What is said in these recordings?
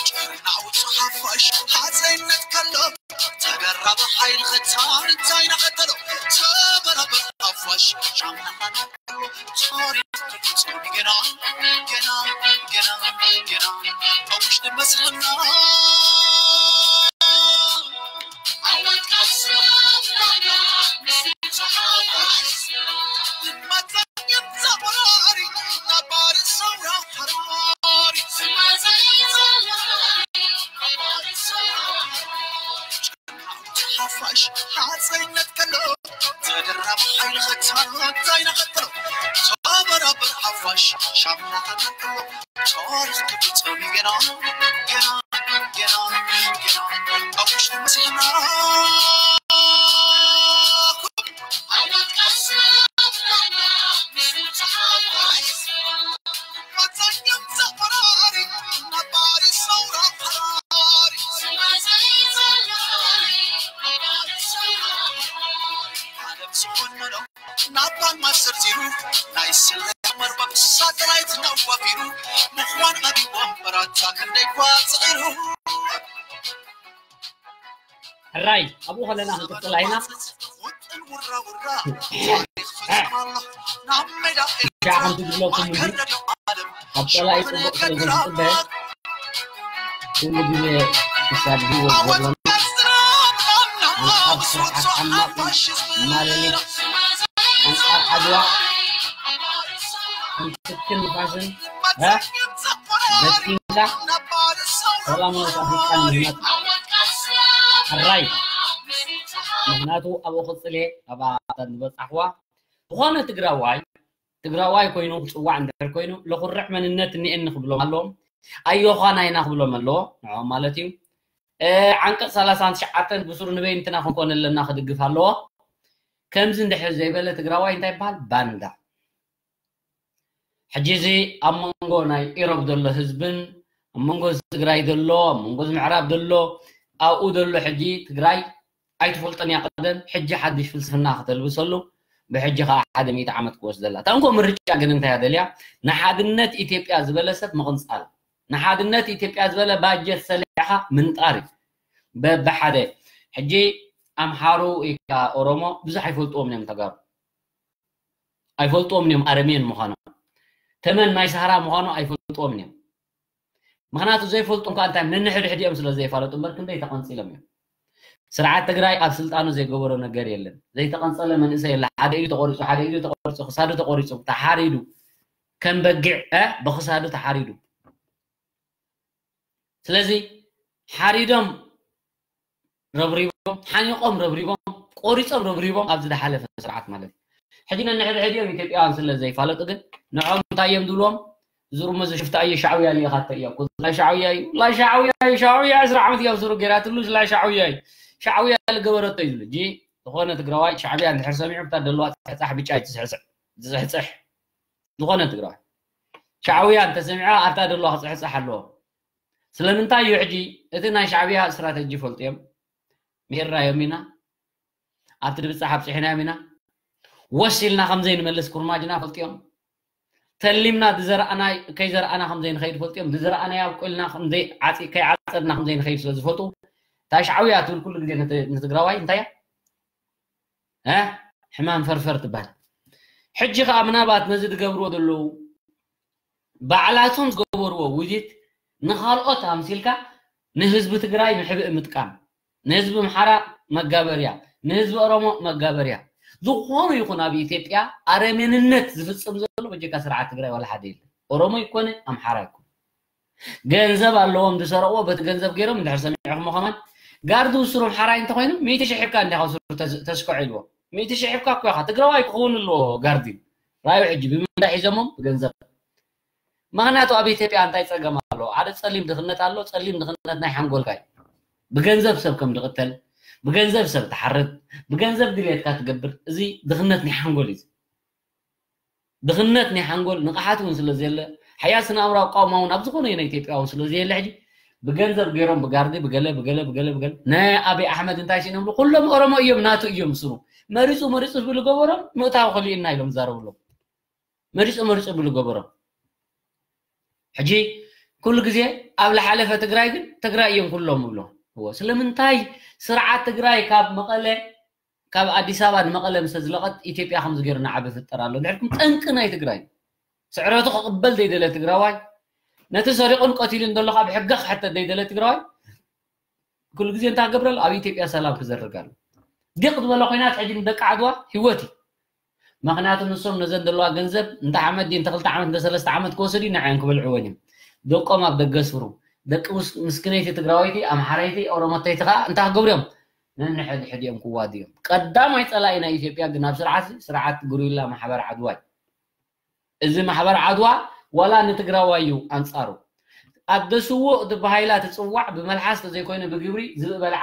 ጨርናዊ ሓፋሽ ሓፀይነት ከሎ ተደራቢ ሓይሊ ኸታን እንታይ ናኸተሎ ተበራበር ሓፋሽ ሻምናኻና ቶሪ ጾሚ ገና ገና ገና ገና ኣውሽ ድመስልና ሓፋሽ ሓፀይነት ከሎ ተደራቢ ሓይሊ ኸታን እንታይ ናኸተሎ ተበራበር ሓፋሽ ሻምናኻና ከሎ ታሪኽ ክፍጸም ገና ገና ገና ገና ኣውሽ መስልና ናባን ማሰርዚሩ ናይ ስለያ መርበብ ሳተላይት ነዋፊሩ ምዃን ኣቢቦም በራታ ክንደይ ኳ ጽዒሩ ሕራይ ኣብኡ ከለና ክንቅፅል ኣይና ውጥን ውራ ውራ ታሪኽ ፍጹም ኣሎ ናብ ሜዳ ሻዕ ከምቲ ዝብለኩም እንዲ ከረድዮ ዓለም ኣብ ፀላኢ ፅቡቅ ስለ ዘይትፅበ ኩሉ ግዜ ክሳብ ዝወት ዘሎና ኣንጻር ስርዓት ዓማጺ ማለሊት ኣንጻር ዓድዋ ከም ትክክል ንፋስን እ? በቲንካ ሰላማዊ ኣፍሪቃን ምህናት ሕራይ ምክንያቱ ኣብኡ ክፅል እየ ኣብኣ ዝበፃሕዋ ዝኾነ ትግራዋይ ትግራዋይ ኮይኑ ክፅዋዕ እንድሕር ኮይኑ ለኩርዕ መንነት እኒኤኒ ክብሎም ኣለዎም ኣዮዃና ኢና ክብሎም ኣለዎ ንዕኦም ማለት እዩ ዓንቀፅ ሰላሳን ትሽዓተን ብሱር ንበይንትና ክንኮን ኣለና ክድግፍ ኣለዎ ከምዚ እንድሕር ዘይበለ ትግራዋይ እንታይ ይበሃል ባንዳ ሕጂ እዚ ኣብ መንጎ ናይ ኢሮብ ዘሎ ህዝብን ኣብ መንጎ እዚ ትግራይ ዘሎ ኣብ መንጎ እዚ ምዕራብ ዘሎ ኣብኡ ዘሎ ሕጂ ትግራይ ኣይትፈልጦን እያ ቀደም ሕጂ ሓድሽ ፍልስፍና ከተልብሰሉ ብሕጂ ከዓ ሓደ ሚእቲ ዓመት ክወስደላ ተንኮ ምርጫ ግን እንታይ ደልያ ንሓድነት ኢትዮጵያ ዝበለ ሰብ ምቕንፃል ንሓድነት ኢትዮጵያ ዝበለ ባጀት ሰሊዕኻ ምንጣር እዩ በብሓደ ሕጂ ኣምሓሩ ኢካ ኦሮሞ ብዙሕ ኣይፈልጥዎም እዮም ተጋሩ ኣይፈልጥዎም እዮም ኣረሜን ምዃኖም ተመን ናይ ሳህራ ምዃኑ ኣይፈልጥዎም እዮም ምክንያቱ ዘይፈልጡ እንኳ እንታይ ነንሕድሕድ እዮም ስለ ዘይፋለጡ እምበር ክንደይ ተቐንፂሎም እዮም ስርዓት ትግራይ ኣብ ስልጣኑ ዘይገበሮ ነገር የለን ዘይተቐንፀለ መንእሰይ የለ ሓደ ኢዱ ተቆሪፁ ሓደ ኢዱ ተቆሪፁ ክሳዱ ተቆሪፁ ተሓሪዱ ከም በጊዕ ብክሳዱ ተሓሪዱ ስለዚ ሓሪዶም ረብሪቦም ሓኒቆም ረብሪቦም ቆሪፆም ረብሪቦም ኣብዚ ዝሓለፈ ስርዓት ማለት እዩ ሕጂ ነንሕድሕድ እዮም ኢትዮጵያውያን ስለ ዘይፋለጡ ግን ንዖም እንታይ እዮም ዝብልዎም ዝሩመ ዝሽፍታ እዩ ሻዕውያ ልኢኻቶ እያ እኮ ዝላ ሻዕውያ እዩ ላ ሻዕውያ እዩ ሻዕውያ ዕስራ ዓመት እያ ብስሩ ገይራትሉ ዝላ ሻዕውያ እዩ ሻዕውያ ልገበረቶ እዩ ዝብሉ እጂ ዝኾነ ትግራዋይ ሻዕብያ እንድሕር ሰሚዑ ብታ ደለዋ ፅሕፃሕ ብጫ እዩ ዝስሕስሕ ዝፅሕፅሕ ዝኾነ ትግራዋይ ሻዕውያ እንተሰሚዑ ኣብታ ደለዋ ክፅሕፅሕ ኣለዎ ስለምንታይ እዩ ሕጂ እቲ ናይ ሻዕብያ ስትራተጂ ፈልጥዮም ሜራዮም ኢና ኣብቲ ድብፃሕ ኣብፅሒናዮም ኢና ወስ ኢልና ከምዘይንመልስ ኩርማጅና ፈልጥዮም ተሊምና ዝዘረኣና ከይዘረኣና ከምዘይንኸይድ ፈልጥዮም ዝዘረኣናዮ ኣብቆልና ከይዓፀድና ከምዘይንኸይድ ስለ ዝፈልጡ እታ ሻዕውያ ትብል ኩሉ ግዜ ንትግራዋይ እንታይ እያ ሕማም ፈርፈር ትበሃል ሕጂ ከዓ ምናልባት ነዚ ዝገብርዎ ዘለዉ ባዕላቶም ዝገበርዎ ውዲት ንኻልኦት ኣምሲልካ ንህዝቢ ትግራይ ምሕብእ ምጥቃም ንህዝቢ ኣምሓራ መጋበርያ ንህዝቢ ኦሮሞ መጋበርያ ዝኾኑ ይኹን ኣብ ኢትዮጵያ ኣረሜንነት ዝፍፅም ዘሎ በጀካ ስርዓት ትግራይ ዋላ ሓደ የለን ኦሮሞ ይኮነ ኣምሓራ ይኮነ ገንዘብ ኣለዎም ዝሰረቕዎ በቲ ገንዘብ ገይሮም እንድሕር ሰሚዕኹሞ ከማን ጋርዲ ውስሩ ኣምሓራይ እንተኮይኑ ሚእቲ ሽሕ ሂብካ እንዲኻ ውስሩ ተስክዖ ኢልዎ ሚእቲ ሽሕ ሂብካ እኮ ኢኻ ትግራዋይ ክኸውን ኣለዎ ጋርዲ ራዩ ሕጂ ብምንታይ ሒዞሞም ብገንዘብ ምክንያቱ ኣብ ኢትዮጵያ እንታይ ፀገም ኣሎ ሓደ ፀሊም ድኽነት ኣሎ ፀሊም ድኽነት ናይ ሓንጎልካ እዩ ብገንዘብ ሰብ ከም ድቕተል ብገንዘብ ሰብ ትሓርድ ብገንዘብ ድልየትካ ትገብር እዚ ድኽነት ናይ ሓንጎል እዩ ድኽነት ናይ ሓንጎል ንቕሓት እውን ስለ ዘየለ ሓያል ስነ ኣእምራዊ ቃውማ እውን ኣብ ዝኾነ ናይ ኢትዮጵያ እውን ስለ ዘየለ ሕጂ ብገንዘብ ገይሮም ብጋርዲ ብገለ ብገለ ብገለ ብገለ ናይ ኣበይ ኣሕመድ እንታይ ሲኖምሉ ኩሎም ኦሮሞ እዮም ናቱ እዮም ስሩ መሪፁ መሪፁ ዝብሉ ገበሮም ምእታው ክልኢና ኢሎም ዝዛረብሎም። መሪፁ መሪፁ ዝብሉ ገበሮም። ሕጂ ኩሉ ግዜ ኣብ ዝሓለፈ ትግራይ ግን ትግራይ እዮም ኩሎም ይብሉ። እዎ፣ ስለምንታይ ስርዓት ትግራይ ካብ መቐለ፣ ካብ ኣዲስ ኣበባ ንመቐለ ምስ ዝለቐት ኢትዮጵያ ከምዚ ገይሩ ንዓቢ ይፍጠር ኣሎ። ድሕርኩም ጠንቂ ናይ ትግራይ ስዕረቱ ክቕበል ዘይደለ ትግራዋይ፣ ነቲ ሰሪቑን ቀቲሉን ዘሎ ካብ ሕጊ ክሕተት ዘይደለ ትግራዋይ ኩሉ ግዜ እንታይ ክገብር ኣሎ? ኣብ ኢትዮጵያ ሰላም ክዘርግ ኣሎ። ድቕ ዝበለ ኮይናት ሕጂ ንደቂ ዓድዋ ህይወት እዩ። ምኽንያቱ ንሶም ነዘን ዘለዋ ገንዘብ እንተ ዓመት ድዩ እንተ ክልተ ዓመት እንተ ሰለስተ ዓመት ክወስድ እዩ ንዓን ክበልዕወን እዮም። ደቆም ኣብ ደገ ስፍሩ። ደቂ ምስ- ምስክነይቲ ትግራወይቲ ኣምሓረይቲ ኦሮሞተይቲ ከዓ እንታይ ክገብሩ እዮም? ነንሕድሕድ እዮም ክዋዱ እዮም። ቀዳማይ ፀላኢ ናይ ኢትዮጵያ ግን ኣብ ስርዓት ስርዓት ጉሪላ ማሕበር ዓድዋ እዩ። እዚ ማሕበር ዓድዋ ዋላ ንትግራዋይ እዩ ኣንፃሩ። ኣደ ስዉእ ትበሃይላ ትፅዋዕ ብመልሓስ ተዘይኮይኑ ብግብሪ ዝብኢ በልዓ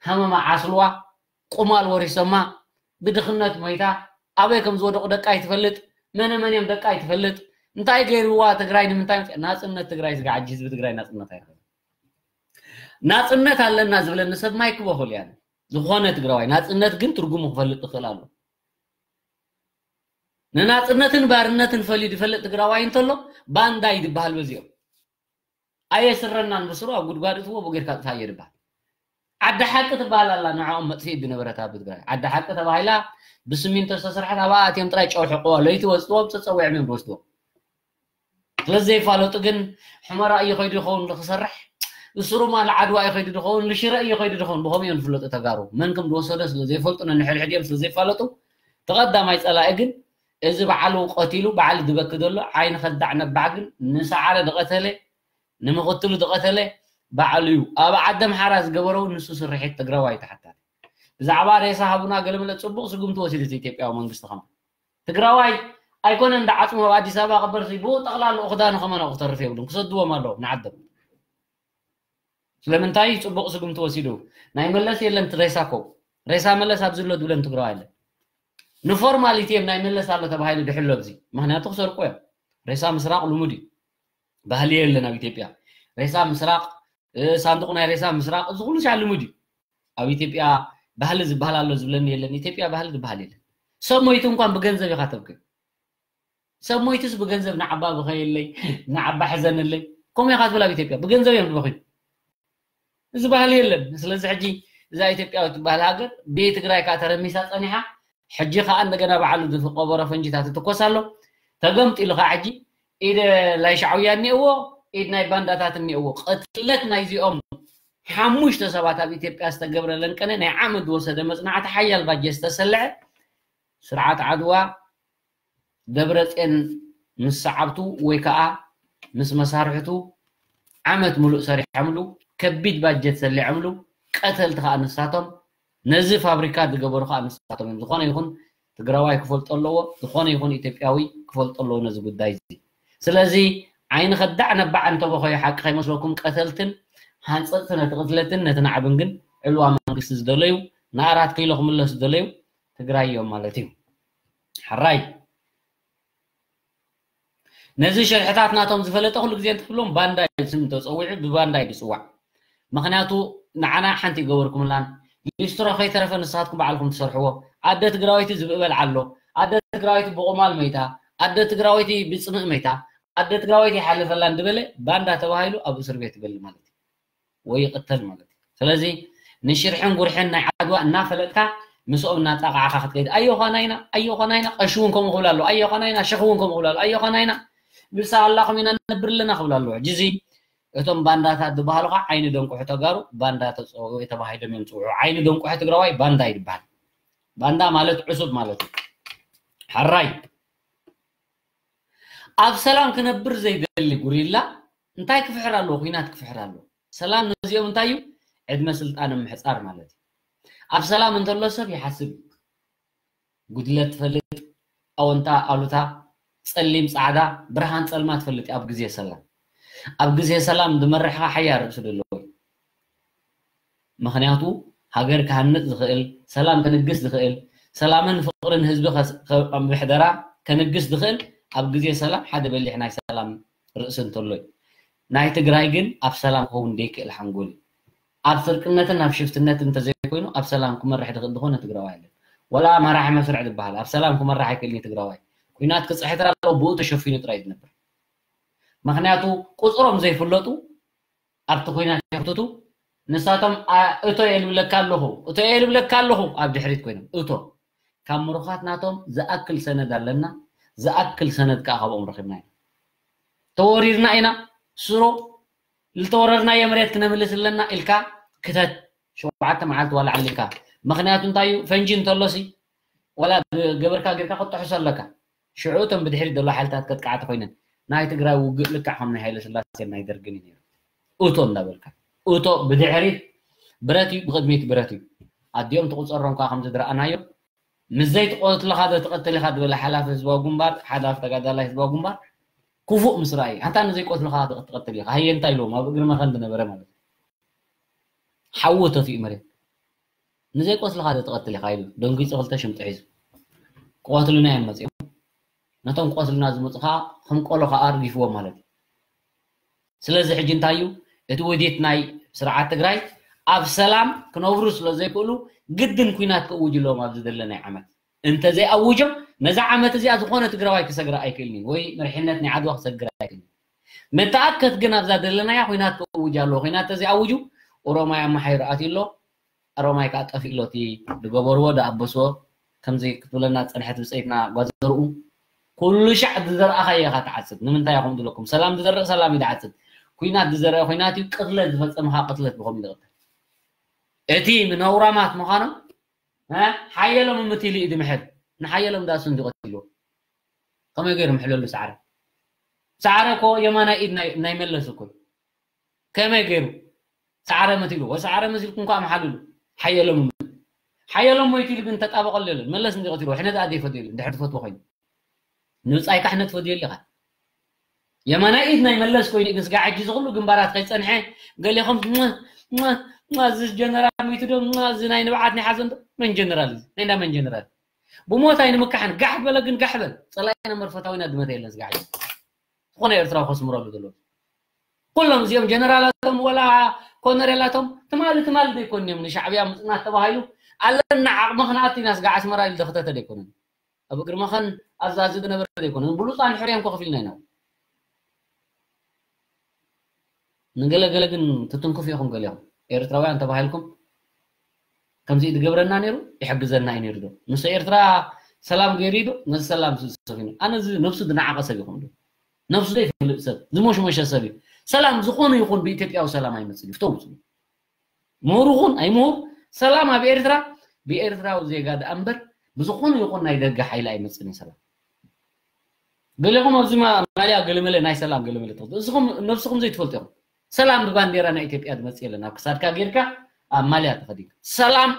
ሃመማ ዓስልዋ ቁማል ወሪሶማ ብድኽነት ሞይታ ኣበይ ከም ዝወደቑ ደቃ ይትፈልጥ መነ መን እዮም ደቃ ይትፈልጥ እንታይ ገይርዋ ትግራይ ንምንታይ መፅኣ ናፅነት ትግራይ ስጋ ሕጂ ህዝቢ ትግራይ ናፅነት ኣይረኸበ ናፅነት ኣለና ዝብለኒ ሰብ ማይክ በኹል እያ ዝኾነ ትግራዋይ ናፅነት ግን ትርጉሙ ክፈልጥ ይኽእል ኣሎ ንናፅነትን ባርነትን ፈልዩ ዝፈልጥ ትግራዋይ እንተሎ ባንዳ እዩ ዝበሃል በዚኦም ኣየስረናን ብስሩ ኣብ ጉድጓድ እትዎ ብጌርካ ጥፋ እየ ዝበሃል ዓዲ ሓቂ ትበሃል ኣላ ንዕኦም መጥፍኢት ዝነበረት ኣብ ትግራይ ዓዲ ሓቂ ተባሂላ ብስሚንቶ ዝተሰርሐት ኣብኣ ኣትዮም ጥራይ ጨው ሕቆዋ ለይቲ ወፅዎም ተፀዊዖም እዮም ዝወስድዎም ስለዘይፋለጡ ግን ሕመራ እዩ ከይዱ ይኸውን ክሰርሕ ንስሩማ ንዓድዋ እዩ ከይዱ ዝኸውን ንሽረ እዩ ከይዱ ዝኸውን ብኸምኡ እዮም ዝፍለጡ ተጋሩ መን ከም ዝወሰዶ ስለዘይፈልጡ ነንሕድሕድ እዮም ስለዘይፋለጡ ተቐዳማይ ፀላኢ ግን እዚ በዓሉ ቀቲሉ በዓል ዝበኪ ዘሎ ዓይኒ ከዳዕ ነባዕ ግን ንሰዓረ ዝቐተለ ንምኽትሉ ዝቐተለ በዓሉ እዩ ኣብ ዓዲ ኣምሓራ ዝገበረው ንሱ ስርሒት ትግራዋይ ተሓታቲ ብዛዕባ ሬሳ ሃቡና ገለመለ ፅቡቕ ስጉምቲ ወሲዱ እቲ ኢትዮጵያዊ መንግስቲ ከማ ትግራዋይ ኣይኮነ እንዳ ዓፅሙ ኣብ ኣዲስ ኣበባ ቅበር ብኡ ጠቕላላ ኦኽዳኑ ከማን ኣብኡ ክተርፍ የብሉን ክሰድዎም ኣለዎም ንዓዶም ስለምንታይ ፅቡቕ ስጉምቲ ወሲዱ ናይ መለስ የለን ሬሳ ኮ ሬሳ መለስ ኣብዚ ኣሎ ዝብለን ትግራዋይ ኣለ ንፎርማሊቲ እዮም ናይ መለስ ኣሎ ተባሂሉ ድሕሎ ኣብዚ ምክንያቱ ክሰርቁ እዮም ሬሳ ምስራቕ ልሙድ እዩ ባህሊ የለን ኣብ ኢትዮጵያ ሬሳ ምስራቕ ሳንዱቕ ናይ ሬሳ ምስራቕ እዚ ኩሉ ሻዕ ልሙድ እዩ ኣብ ኢትዮጵያ ባህሊ ዝበሃል ኣሎ ዝብለኒ የለን ኢትዮጵያ ባህሊ ዝበሃል የለን ሰብ ሞይቱ እንኳን ብገንዘብ ኢኻ ተብክን ሰብ ሞይቱስ ብገንዘብ ንዓባ ብኸየለይ ንዓባ ሕዘንለይ ከምኡ ኢኻ ትብል ኣብ ኢትዮጵያ ብገንዘብ እዮም ዝበኽዩ እዚ ባህሊ የለን ስለዚ ሕጂ እዛ ኢትዮጵያ ትበሃል ሃገር ብትግራይ ከዓ ተረሚሳ ፀኒሓ ሕጂ ከዓ እንደገና በዓሉ ዝፍቀበሮ ፈንጂታት ትኮስ ኣሎ ተገምጢሉ ከዓ ሕጂ ኢድ ናይ ሻዕውያ እኒአዎ ኢድ ናይ ባንዳታት እኒአዎ ቅትለት ናይዚኦም ሓሙሽተ ሰባት ኣብ ኢትዮጵያ ዝተገብረ ለንቀነ ናይ ዓመት ዝወሰደ መፅናዕቲ ሓያል ባጀት ዝተሰልዐ ስርዓት ዓድዋ ደብረፅዮን ምስ ሰዓብቱ ወይ ከዓ ምስ መሳርሕቱ ዓመት ሙሉእ ሰሪሖምሉ ከቢድ ባጀት ሰሊዖምሉ ቀተልቲ ከዓ ንሳቶም ነዚ ፋብሪካ ዝገበሩ ከዓ ንሳቶም እዮም ዝኾነ ይኹን ትግራዋይ ክፈልጦ ኣለዎ ዝኾነ ይኹን ኢትዮጵያዊ ክፈልጦ ኣለዎ ነዚ ጉዳይ እዚ ስለዚ ዓይኒ ከዳዕ ነባዕ እንተበኸዩ ሓቂ ከይመስለኩም ቀተልትን ሃንፀፅቲ ነቲ ቅትለትን ነቲ ናዕብን ግን ዕልዋ መንግስቲ ዝደለዩ ንኣራት ኪሎ ክምለሱ ዝደለዩ ትግራይ እዮም ማለት እዩ ሓራይ ነዚ ሽርሕታት ናቶም ዝፈለጠ ኩሉ ግዜ እንትብሎም ባንዳ እዩ ስም ተፀዊዑ ብባንዳ እዩ ዝፅዋዕ ምክንያቱ ንዓና ሓንቲ ይገበርኩምላን ሊስትሮ ከይተረፈ ንስኻትኩም ባዕልኩም ትሰርሕዎ ኣደ ትግራወይቲ ዝብእበል ዓሎ ኣደ ትግራወይቲ ብቁማል መይታ ኣደ ትግራወይቲ ብፅምእ መይታ ኣደ ትግራወይቲ ይሓልፈላን ዝበለ ባንዳ ተባሂሉ ኣብ እስር ቤት ይበል ማለት እዩ ወይ ይቕተል ማለት እዩ ስለዚ ንሽርሕን ጉርሕን ናይ ዓድዋ እናፈለጥካ ምስኦም እናጣቃዕካ ክትከይድ ኣዮኻናይና ኣዮኻናይና ቀሺ እውን ከምኡ ክብል ኣሎ ኣዮኻናይና ሸኽ እውን ከምኡ ክብል ኣሎ ኣዮኻናይና ንሳ ኣላኹም ኢና ንነብር ኣለና ክብል ኣለዎ ሕጂ እዚ እቶም ባንዳታት ዝበሃሉ ከዓ ዓይኒ ደንቁሑ ተጋሩ ባንዳ ተባሂሎም እዮም ፅውዑ ዓይኒ ደንቁሑ ትግራዋይ ባንዳ ይድበሃል ባንዳ ማለት ዕሱብ ማለት እዩ ሓራይ ኣብ ሰላም ክነብር ዘይደሊ ጉሪላ እንታይ ክፍሕር ኣለዎ? ኩናት ክፍሕር ኣለዎ። ሰላም ነዚኦም እንታይ እዩ? ዕድመ ስልጣኖም ምሕፃር ማለት እዩ። ኣብ ሰላም እንተሎ ሰብ ይሓስብ እዩ። ጉድለት ትፈልጥ፣ ኣወንታ ኣሉታ፣ ፀሊም ፃዕዳ፣ ብርሃን ፀልማት ትፈልጥ እዩ ኣብ ግዜ ሰላም። ኣብ ግዜ ሰላም ዝመርሕኻ ሓያል ርእሲ ዘለዎ እዩ። ምኽንያቱ ሃገር ክሃንፅ ዝኽእል፣ ሰላም ከንግስ ዝኽእል፣ ሰላምን ፍቕርን ህዝቢ ምሕደራ ከንግስ ዝኽእል ኣብ ግዜ ሰላም ሓደ በሊሕ ናይ ሰላም ርእሲ እንተሎ እዩ። ናይ ትግራይ ግን ኣብ ሰላም ክኸውን ዘይክእል ሓንጎል እዩ። ኣብ ስርቅነትን ኣብ ሽፍትነትን እንተዘይኮይኑ ኣብ ሰላም ክመርሕ ዝኽእል ዝኾነ ትግራዋይ የለን። ወላ መራሒ መስርዕ ዝበሃል ኣብ ሰላም ክመራሕ ኣይክእልን እዩ ትግራዋይ። ኩናት ክፅሕትር ኣለዎ፣ ብኡ ተሸፊኑ ጥራይ ዝነብር። ምክንያቱ ቁፅሮም ዘይፍለጡ ኣብቲ ኩናት የሕትቱ። ንሳቶም እቶ እየ ልብለካ ኣለኹ፣ እቶ እየ ልብለካ ኣለኹ ኣብ ድሕሪት ኮይኖም እቶ። ካብ ምሩኻት ናቶም ዝኣክል ሰነድ ኣለና፣ ዝኣክል ሰነድ ከዓ ካብኦም ረኺብና ኢና። ተወሪርና ኢና፣ ስሮ ዝተወረርናዮ መሬት ክነምልስ ኣለና ኢልካ ክተት ሸውዓተ መዓልቲ ዋላ ዓሊካ። ምክንያቱ እንታይ እዩ? ፈንጂ እንተሎሲ ዋላ ገበርካ ጌርካ ክትጥሕሶ ኣለካ። ሽዑ እቶም ብድሕሪት ዘሎ ሓይልታት ከጥቃዕቲ ኮይነን ናይ ትግራይ ውግእ ልክዕ ከም ናይ ሃይለ ስላሴን ናይ ደርግን እዩ ነይሩ። እቶ እንዳበልካ እቶ ብድሕሪት ብረት እዩ፣ ብቅድሚት ብረት እዩ። ኣዲኦም ትቁፀሮም ከዓ ከምዚ ዝረኣናዮ ምስ ዘይትቆትልኻ ዶ ትቐትል ኢኻ ዝበለ ሓላፊ ህዝባዊ ግንባር፣ ሓላፊ ተጋዳላይ ህዝባዊ ግንባር ክፉእ ምስ ረኣዩ ኣንታ ንዘይቆትልኻ ትቐትል ኢኻ ሃየ እንታይ ኢልዎም ኣብ እግሪ መኸን ዝነበረ ማለት እዩ። ሓዊ ተፊኡ መሬት ንዘይቆስልኻ ትቐትል ኢኻ ኢሉ ደንጊፁ ክልተ ሽምጢ ሒዙ ክቐትሉና እዮም መፂኦም። ነቶም ክቐትሉና ዝመፁ ከዓ ከም ቆሎ ከዓ ኣርጊፍዎም ማለት እዩ። ስለዚ ሕጂ እንታይ እዩ እቲ ውዲት ናይ ስርዓት ትግራይ? ኣብ ሰላም ክነብሩ ስለ ዘይክእሉ ግድን ኩናት ክእውጅ ኣለዎም ኣብዚ ዘለናይ ዓመት። እንተዘይኣውጆም ነዛ ዓመት እዚኣ ዝኾነ ትግራዋይ ክሰግራ ኣይክእልን እዩ ወይ መርሒነት ናይ ዓድዋ ክሰግር ኣይክእልን። መተኣከት ግን ኣብዛ ዘለናያ ኩናት ክእውጅ ኣለዎ። ኩናት ተዘይኣውጁ ኦሮማይ ኣማሓይሩ ኣትዩ ኣሎ። ኦሮማይ ከዓ ጠፊእ ኣሎ። እቲ ዝገበርዎ ዝኣበስዎ ከምዚ ክትብለና ዝፀንሐት ብፀይትና ጓዘርኡ ኩሉ ሻዕ ዝዘርኣኻዮ ኢኻ ትዓፅድ። ንምንታይ ኢኹም ዝለኩም ሰላም ዝዘርእ ሰላም እዩ ዝዓፅድ። ኩናት ዝዘርአ ኩናት እዩ። ቅትለት ዝፈፀመ ከዓ ቅትለት ብኸምኡ ዝቕተል። እቲ ነውራማት ምዃኖም ሓየሎም ምትሊ እዩ ድምሕል ንሓየሎም ዳሱ እንዲቐትልዎ ከመይ ገይሩ ምሕለሉ ሰዓረ ሰዓረ እኮ የማናይ ኢድ ናይ መለስ እኮ ከመይ ገይሩ ሰዓረ መትሉ ወይ ሰዓረ መሲልኩም እኳ ምሓልሉ ሓየሎም ሓየሎም ሞይቱ ኢሉ ግን ተጣበቐሉ የለን መለስ እንዲቐትልዎ ሕነ ደኣ ዘይፈትዮ የለን ድሕር ትፈትዎ ኮይኑ ንብጻይ ካሕነት ፈድየሉ ኢኻ የማናይ ኢድ ናይ መለስ ኮይኑ ግን ስጋ ሕጂ ዝኽሉ ግንባራት ከይጸንሐ ገሊኹም እዚ ጀነራል ሚቱ ዶ እዚ ናይ ንብዓት ናይ ሓዘን ዶ መን ጀነራል እዚ ናይ እንዳ መን ጀነራል ብሞት ኣይንምካሕን ጋሕ በለ ግን ጋሕ በል ጸላኢና መርፈታዊና ድመተ የለን ስጋ ሕጂ ዝኾነ ኤርትራዊ ከስምረሉ ዘለዎ ኩሎም እዚኦም ጀነራላቶም ወላ ኮነሬላቶም ትማሊ ትማሊ ዘይኮን እዮም ንሻዕብያ ምፅናት ተባሂሉ ኣለና ዓቕሚ ክንኣቱ ኢና ስጋ ዓስመራ ኢሉ ዘኽተተ ዘይኮነን ኣብ እግሪ መኸን ኣዛዚ ዝነበረ ዘይኮነ ብሉፃን ሕርያም ኮ ከፊልና ኢና ንገለገለ ግን ትትንክፉ ኢኹም ገሊኹም ኤርትራውያን ተባሂልኩም ከምዚ ዝገብረና ነይሩ ይሕግዘና እዩ ነይሩ ዶ ምስ ኤርትራ ሰላም ገይሩ ዶ ነዚ ሰላም ሰፊኑ ኣነ እዚ ነብሱ ዝነዓቐ ሰብ ይኹም ዶ ነብሱ ዘይፈልጥ ሰብ ዝሞሽሞሸ ሰብ እዩ ሰላም ዝኾነ ይኹን ብኢትዮጵያዊ ሰላም ኣይመፅእ እዩ ፍተው ምፅሉ ምሁር ይኹን ኣይምሁር ሰላም ኣብ ኤርትራ ብኤርትራዊ ዜጋ ደኣ እምበር ብዝኾነ ይኹን ናይ ደገ ሓይሊ ኣይመፅን እዩ ሰላም ገሊኹም ኣብዚ ማልያ ገለመለ ናይ ሰላም ገለመለ ትወስዱ እዚኹም ነብስኹም ዘይትፈልጡ ኢኹም ሰላም ብባንዴራ ናይ ኢትዮጵያ ዝመፅእ የለን ኣብ ክሳድካ ጌርካ ኣብ ማልያ ተኸዲንካ ሰላም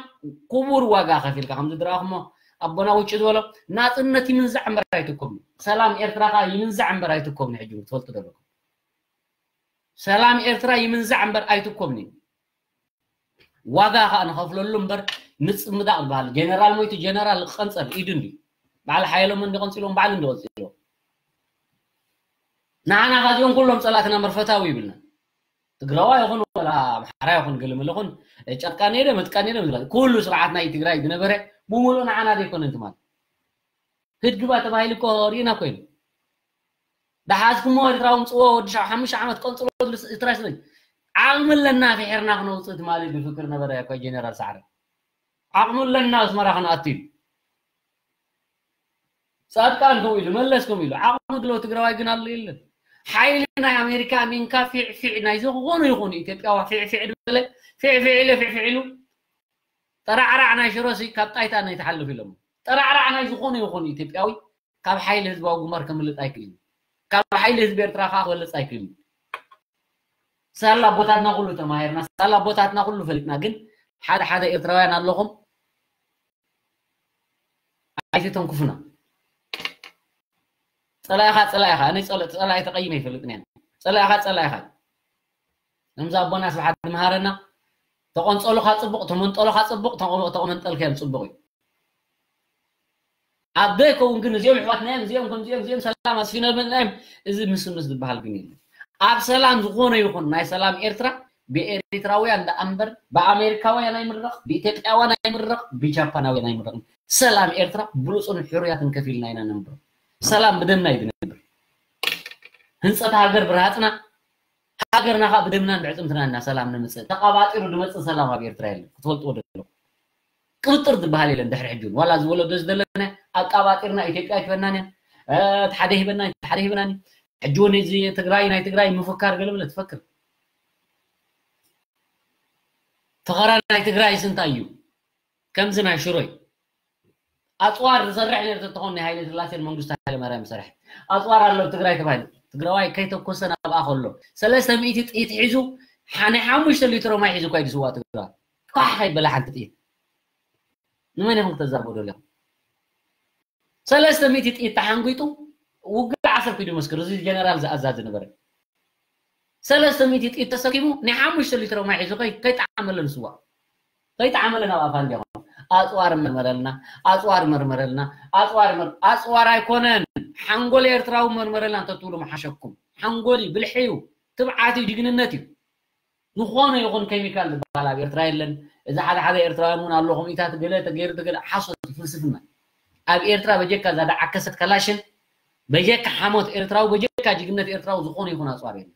ክቡር ዋጋ ከፊልካ ከምዚ ዝረኣኹሞ ኣቦና ውጭ ዝበሎ ናፅነት ይምንዛዕ እምበር ኣይትኮብኒ ሰላም ኤርትራኻ ይምንዛዕ እምበር ኣይትኮብኒ ሕጂ ትፈልጡ ዘለኩም ሰላም ኤርትራ ይምንዛዕ እምበር ኣይትኮብኒ ዋጋ ከዓ ንኸፍለሉ እምበር ምፅምዳቕ ዝበሃል ጀነራል ሞይቱ ጀነራል ቀንፀል ኢዱ እንዲ በዓል ሓየሎም እንዲ ቀንፂሎም በዓል እንዲ ቀንፂሎም ንዓና ካዚኦም ኩሎም ፀላእትና መርፈታዊ ይብልና ትግራዋ ይኹን ወላ ኣምሓራ ይኹን ገለመለ ይኹን ጨርቃን ሄደ መጥቃን ሄደ ዝብላ ኩሉ ስርዓት ናይ ትግራይ ዝነበረ ብሙሉእ ንዓና ዘይኮነ እንትማል ህድግባ ተባሂሉ እኮ ርኢና እኮ ኢና ደሓዝኩሞ ኤርትራዊ ምፅዎ ወዲ ሻብ ሓሙሽተ ዓመት ቀንፅሎ ዝብል ትራሽ ዝብል ዓቕሚ ኣለና ፍሒርና ክነውፅእ ትማሊ ዝፍክር ነበረ እኮ ጀነራል ሰዓረ ዓቕሚ ኣለና ኣስመራ ክንኣቱ ኢሉ ፃድቃን ከምኡ ኢሉ መለስ ከምኡ ኢሉ ዓቕሚ ድሎ ትግራዋይ ግን ኣሎ የለን ሓይሊ ናይ ኣሜሪካ ኣሚንካ ፊዕፊዕ ናይ ዝኾኑ ይኹኑ ኢትዮጵያዋ ፊዕፊዕ ድበለ ፊዕፊዕ ኢለ ፊዕፊዕ ኢሉ ጠራዕራዕ ናይ ሽሮሲ ካብ ጣይታ ናይ ተሓልፍ ኢሎም ጠራዕራዕ ናይ ዝኾኑ ይኹኑ ኢትዮጵያዊ ካብ ሓይሊ ህዝባዊ ግንባር ከምልጥ ኣይክእልን ካብ ሓይሊ ህዝቢ ኤርትራ ከዓ ክበልፅ ኣይክእልን ሳላ ኣቦታትና ኩሉ ተማሂርና ሳላ ኣቦታትና ኩሉ ፈሊጥና ግን ሓደ ሓደ ኤርትራውያን ኣለኹም ኣይትተንኩፉና ፀላኢኻ ፀላኢኻ ኣነ ፀላኢ ተቐይመ ይፈልጥን እየ ፀላኢኻ ፀላኢኻ ከምዚ ኣቦና ስብሓት ዝምሃረና ተቐንፀሉኻ ፅቡቕ ተመንጠሉኻ ፅቡቕ ተቐመንጠልካ እዮም ፅቡቕ እዩ ኣብ ዘይከውን ግን እዚኦም ኣሕዋትና እዮም እዚኦም ከምዚኦም እዚኦም ሰላም ኣስፊነልና እዮም እዚ ምስምስ ዝበሃል ግን የለን ኣብ ሰላም ዝኾነ ይኹን ናይ ሰላም ኤርትራ ብኤሪትራውያን ደኣ እምበር ብኣሜሪካውያን ኣይምረቕ፣ ብኢትዮጵያውያን ኣይምረቕ፣ ብጃፓናውያን ኣይምረቕን። ሰላም ኤርትራ ብሉጹን ሕሩያትን ከፊልና ኢና ነንብሮ። ሰላም ብደምና እዩ ዝነብር። ህንፀት ሃገር ብራህፅና፣ ሃገርና ከዓ ብደምናን ብዕፅምትናን ኢና ሰላም ንምፅእ። ተቐባጢሩ ዝመፅእ ሰላም ኣብ ኤርትራ የለን። ክትፈልጥዎ ደለኹም። ቅብጥር ዝበሃል የለን። ድሕሪ ሕጂ እውን ዋላ ዝወለዶ ዝደለነ ኣቃባጢርና ኢትዮጵያ ኣይትበናን እያ። እቲ ሓደ ይህበና፣ እቲ ሓደ ይህበናን እዩ። ሕጂ እውን እዚ ትግራይ ናይ ትግራይ ምፍካር ገለመለ ትፈክር። ፈኸራ ናይ ትግራይ እንታይ እዩ? ከምዚ ናይ ሽሮይ ኣፅዋር ዝሰርሕ ነር ተተኾን ናይ ሃይለ ስላሴን መንግስቱ ሃይለ ማርያም ዝሰርሕ ኣፅዋር ኣሎ ትግራይ ተባሂሉ። ትግራዋይ ከይተኮሰ ናብኣ ከሎ ሰለስተ ሚእቲ ጥይት ሒዙ ሓ- ናይ ሓሙሽተ ሊትሮ ማይ ሒዙ እኳ እዩ ዝስዋ ትግራዋይ። ኳሕ ከይበላ ሓንቲ ጥይት ንመን ኢኹም ክተዛርቦ ደሊኹም? ሰለስተ ሚእቲ ጥይት ተሓንጒጡ ውግእ ዓሰብ ኪዱ መስክር። እዚ ጀነራል ዝኣዛዝ ዝነበረ ሰለስተ ሚእቲ ጥይት ተሰኪሙ ናይ ሓሙሽተ ሊትሮ ማይ ሒዙ ከይ- ከይጠዓመለን ስዋ ከይጠዓመለን ኣብ ኣፋንዲ ይኾን። ኣፅዋር መርመረልና፣ ኣፅዋር መርመረልና፣ ኣፅዋር መር ኣፅዋር ኣይኮነን ሓንጎል ኤርትራዊ መርመረልና እንተትብሉ መሓሸኩም። ሓንጎል እዩ፣ ብልሒ እዩ፣ ትብዓት እዩ፣ ጅግንነት እዩ። ዝኾነ ይኹን ኬሚካል ዝበሃል ኣብ ኤርትራ የለን። እዚ ሓደ ሓደ ኤርትራውያን እውን ኣሎ፣ ከምኢታት ገለ ተገይሩ ተገለ ሓሶት ፍልስፍና። ኣብ ኤርትራ በጀካ እዛ ዳዓከሰት ከላሽን በጀካ ሓሞት ኤርትራዊ በጀካ ጅግነት ኤርትራዊ ዝኾነ ይኹን ኣፅዋር የለን።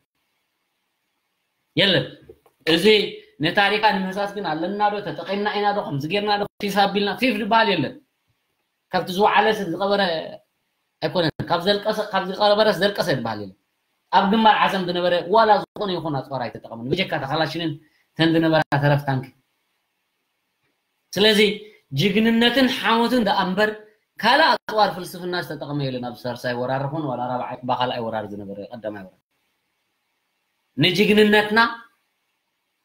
የለን። እዚ ነታሪካ ንምህሳስ ግን ኣለና ዶ ተጠቂምና ኢና ዶ ከምዚ ጌርና ዶ ፊፍ ኣቢልና ፊፍ ዝበሃል የለን። ካብቲ ዝወዓለስ ዝቐበረ ኣይኮነን። ካብ ዘልቀሰ ካብ ዝቐበረስ ዘልቀሰ ዝበሃል የለን። ኣብ ግንባር ዓሰም ዝነበረ ዋላ ዝኾነ ይኹን ኣፅዋር ኣይተጠቐመን። ብጀካ ተኻላሽንን ተን ዝነበራ ተረፍ ታንክ። ስለዚ ጅግንነትን ሓሞትን ደኣ እምበር ካልእ ኣፅዋር ፍልስፍና ዝተጠቐመ የለን። ኣብ ሳልሳይ ወራር ኹን ዋላ ራብዓይ ባኻልኣይ ወራር ዝነበረ ቀዳማይ ወራር ንጅግንነትና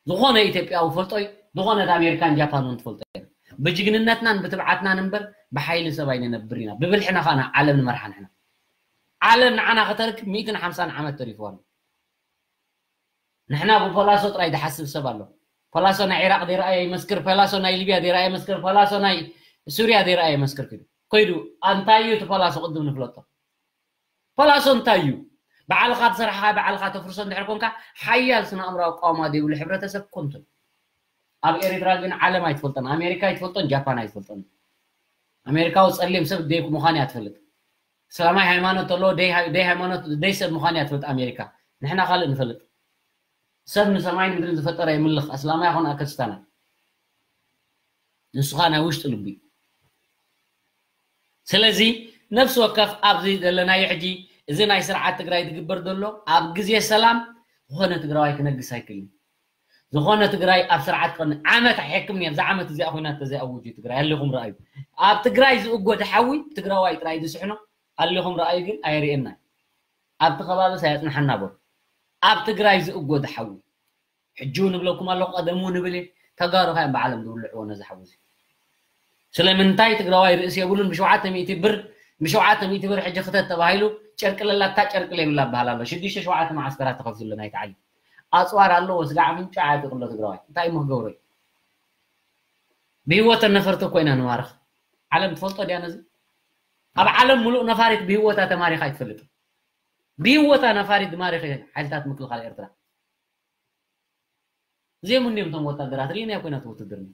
ዝኾነ ኢትዮጵያዊ ፈልጦ እዩ። ዝኾነት ኣሜሪካን ጃፓን እውን ትፈልጦ እየን። ብጅግንነትናን ብትብዓትናን እምበር ብሓይሊ ሰብ ኣይንነብር ኢና። ብብልሕና ከዓ ዓለም ንመርሓ ንሕና። ዓለም ንዓና ከተርክብ ሚእትን ሓምሳን ዓመት ተሪፍዋ ኣሎ። ንሕና ብፖላሶ ጥራይ ዝሓስብ ሰብ ኣሎ። ፖላሶ ናይ ዒራቕ ዘይረኣየ ይመስክር፣ ፖላሶ ናይ ሊብያ ዘይረኣየ ይመስክር፣ ፖላሶ ናይ ሱርያ ዘይረኣየ ይመስክር። ክዱ ከይዱ እንታይ እዩ እቲ ፖላሶ ቅድም ንፍለጦ። ፓላሶ እንታይ እዩ? ባዕልኻ ትሰርሓኻ ባዕልኻ ተፍርሶ እንድሕር ኮንካ ሓያል ስነ ኣእምራዊ ቃውማ ዘይብሉ ሕብረተሰብ ኮንቱን። ኣብ ኤሪትራ ግን ዓለም ኣይትፈልጦን፣ ኣሜሪካ ኣይትፈልጦን፣ ጃፓን ኣይትፈልጦን። ኣሜሪካዊ ጸሊም ሰብ ደይ ምዃን እያ ትፈልጥ። እስላማይ ሃይማኖት ተሎ ደይ ሃይ- ደይ ሃይማኖት ደይ ሰብ ምዃን እያ ትፈልጥ ኣሜሪካ። ንሕና ካልእ ንፈልጥ። ሰብ ንሰማይን ምድርን ዝፈጠረ የምልኽ፣ ኣስላማይ ይኹን ኣክርስታና። ንስኻ ናይ ውሽጢ ልቢ። ስለዚ ነፍሲ ወከፍ ኣብዚ ዘለናዮ ሕጂ እዚ ናይ ስርዓት ትግራይ ዝግበር ዘሎ ኣብ ግዜ ሰላም ዝኾነ ትግራዋይ ክነግስ ኣይክእልን። ዝኾነ ትግራይ ኣብ ስርዓት ቀን ዓመት ኣይሕክምን እየ። ኣብዚ ዓመት እዚኣ ኮይና ተዘይኣውጁ ትግራይ ኣለኹም ረኣዩ። ኣብ ትግራይ ዝእጎድ ሓዊ ትግራዋይ ጥራይ ዝስሕኖ ኣለኹም ረኣዩ ግን ኣይርእየና። ኣብቲ ከባቢ ሳያጽንሓና በሉ። ኣብ ትግራይ ዝእጎድ ሓዊ ሕጂ ንብለኩም ኣለኹ፣ ቀደሙ ንብል እየ፣ ተጋሩ ኸ እዮም ብዓለም ዝብልዕዎ ነዚ ሓዊ እዚ። ስለምንታይ ትግራዋይ ርእሲ የብሉን? ብሸውዓተ ሚእቲ ብር፣ ብሸውዓተ ሚእቲ ብር ሕጂ ክተት ተባሂሉ ጨርቂ ለላታ ጨርቂ ለይብላ በሃል ኣሎ። ሽዱሽተ ሸውዓተ መዓስከራት ተኸፊቱሉ ናይ ተዓሊ። ኣፅዋር ኣለዎ፣ ስጋዕ ምንጫ ኣዕጢቑ ኣሎ ትግራዋይ። እንታይ እሞ ክገብሮ እዩ? ብህይወተን ነፈርቲ እኮ ኢና ንማርኽ። ዓለም ትፈልጦ ድያ ነዚ? ኣብ ዓለም ሙሉእ ነፋሪት ብህይወታ ተማሪኻ ኣይትፈልጥን። ብህይወታ ነፋሪት ዝማሪኸ ሓይልታት ምክልኻል ኤርትራ። እዚኦም እንዲዮም እቶም ወታደራት ርኢናዮ ኮይና እቲ ውትድርና።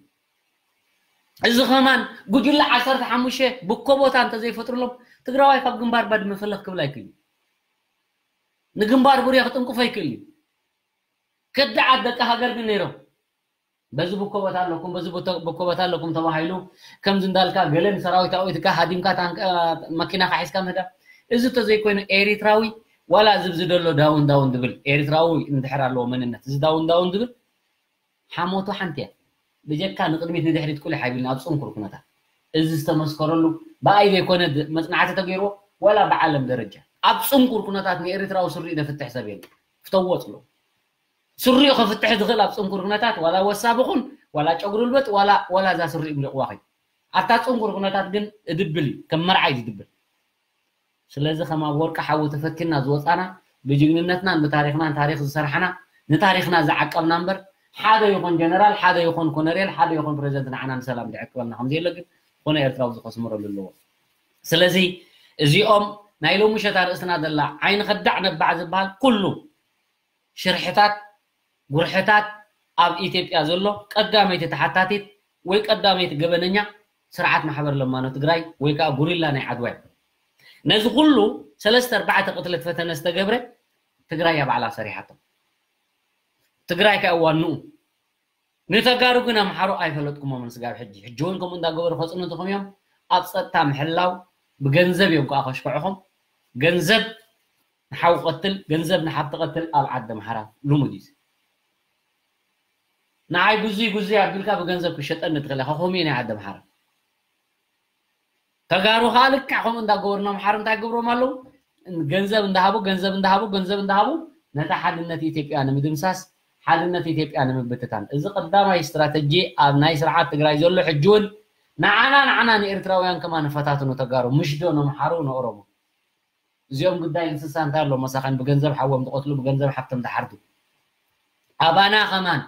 እዚ ከማን ጉጅለ ዓሰርተ ሓሙሽተ ብኮቦታ እንተዘይፈጥርሎም ትግራዋይ ካብ ግንባር ባድመ ፈለኽ ክብል ኣይክእል እዩ። ንግንባር ቡሬ ክጥንቁፍ ኣይክእል እዩ። ከዳዓት ደቂ ሃገር ግን ነይሮም። በዚ ብኮቦታ ኣለኩም፣ በዚ ብኮቦታ ኣለኩም ተባሂሉ ከምዚ እንዳልካ ገለ ንሰራዊት ኣዊትካ ሃዲምካ ታንክ መኪናኻ ሒዝካ ምህዳም። እዚ እንተዘይኮይኑ ኤሪትራዊ ዋላ እዚ ብዚ ደሎ ዳውን ዳውን ዝብል ኤሪትራዊ እንድሕር ኣለዎ መንነት እዚ ዳውን ዳውን ዝብል ሓሞቱ ሓንቲ እያ። ብጀካ ንቅድሚት ንድሕሪት ቁሊሕ ኣይብልን ኣብ ጽንኩር ኩነታት። እዚ ዝተመስከረሉ ብኣይ ዘይኮነ መጽናዕቲ ተገይርዎ ዋላ ብዓለም ደረጃ ኣብ ጽንኩር ኩነታት ንኤሪትራዊ ስሪኡ ዘፍትሕ ሰብ የለን። ፍተዎ ጽልዎ። ስሪኡ ከፍትሕ ዝኽእል ኣብ ጽንኩር ኩነታት ዋላ ወሳብ ኹን ዋላ ጨጉሪ ልበጥ ዋላ ዋላ እዛ ስሪኡ ምሊቕዋ ኸይ ኣብታ ጽንኩር ኩነታት ግን እድብል እዩ ከም መርዓይ ዝድብል። ስለዚ ከም ኣብ ወርቂ ሓዊ ተፈቲንና ዝወጻና ብጅግንነትናን ብታሪኽናን ታሪኽ ዝሰርሓና ንታሪኽና ዝዓቀብና እምበር ሓደ ይኹን ጀነራል ሓደ ይኹን ኮነሬል ሓደ ይኹን ፕሬዚደንት ንዓና ንሰላም ዝዕቅበልና ከም ዘየለ ግን ኮነ ኤርትራዊ እዚ ከስምረሉ ኣለዎ። ስለዚ እዚኦም ናይ ሎሚ ምሸት ኣርእስትና ዘላ ዓይኒ ከዳዕ ነባዕ ዝበሃል ኩሉ ሽርሕታት፣ ጉርሕታት፣ ኣብ ኢትዮጵያ ዘሎ ቀዳመይቲ ተሓታቲት ወይ ቀዳመይቲ ገበነኛ ስርዓት ማሕበር ለማኖ ትግራይ ወይ ከዓ ጉሪላ ናይ ዓድዋ እዩ። ነዚ ኩሉ ሰለስተ ኣርባዕተ ቅትለት ፈተነ ዝተገብረ ትግራይ እያ ባዕላ ሰሪሓቶ። ትግራይ ከ ዋንኡ ንተጋሩ ግን ኣምሓሩ ኣይፈለጥኩሞምን ስጋብ ሕጂ። ሕጂ እውን ከምኡ እንዳገበሩ ከፅኑ እንተኾም እዮም ኣብ ፀጥታ ምሕላው ብገንዘብ እዮም ከዓ ከሽክዕኹም። ገንዘብ ንሓው ቀትል፣ ገንዘብ ንሓብቲ ቀትል ኣብ ዓዲ ኣምሓራ ልሙድ እዩ። ንዓይ ጉዙይ ጉዙይ ኣቢልካ ብገንዘብ ክሸጠኒ ትኽእል ኢኻ። ከምኡ እዩ ናይ ዓዲ ኣምሓራ። ተጋሩ ከዓ ልክዕ ከምኡ እንዳገበሩ ንኣምሓሩ እንታይ ገብሮም ኣለዉ? ገንዘብ እንዳሃቡ፣ ገንዘብ እንዳሃቡ፣ ገንዘብ እንዳሃቡ ነታ ሓድነት ኢትዮጵያ ንምድምሳስ፣ ሓድነት ኢትዮጵያ ንምብትታን። እዚ ቀዳማይ ስትራተጂ ኣብ ናይ ስርዓት ትግራይ ዘሎ ሕጂ እውን ንዓና፣ ንዓና ንኤርትራውያን ከማን ንፈታትኑ ተጋሩ፣ ምሽ ዶ ነምሓሩ ንኦሮሞ? እዚኦም ጉዳይ እንስሳ እንታይ ኣሎ መሳኸን ብገንዘብ ሓዎም ዝቐትሉ፣ ብገንዘብ ሓብቶም ዝሓርዱ። ኣባና ከማን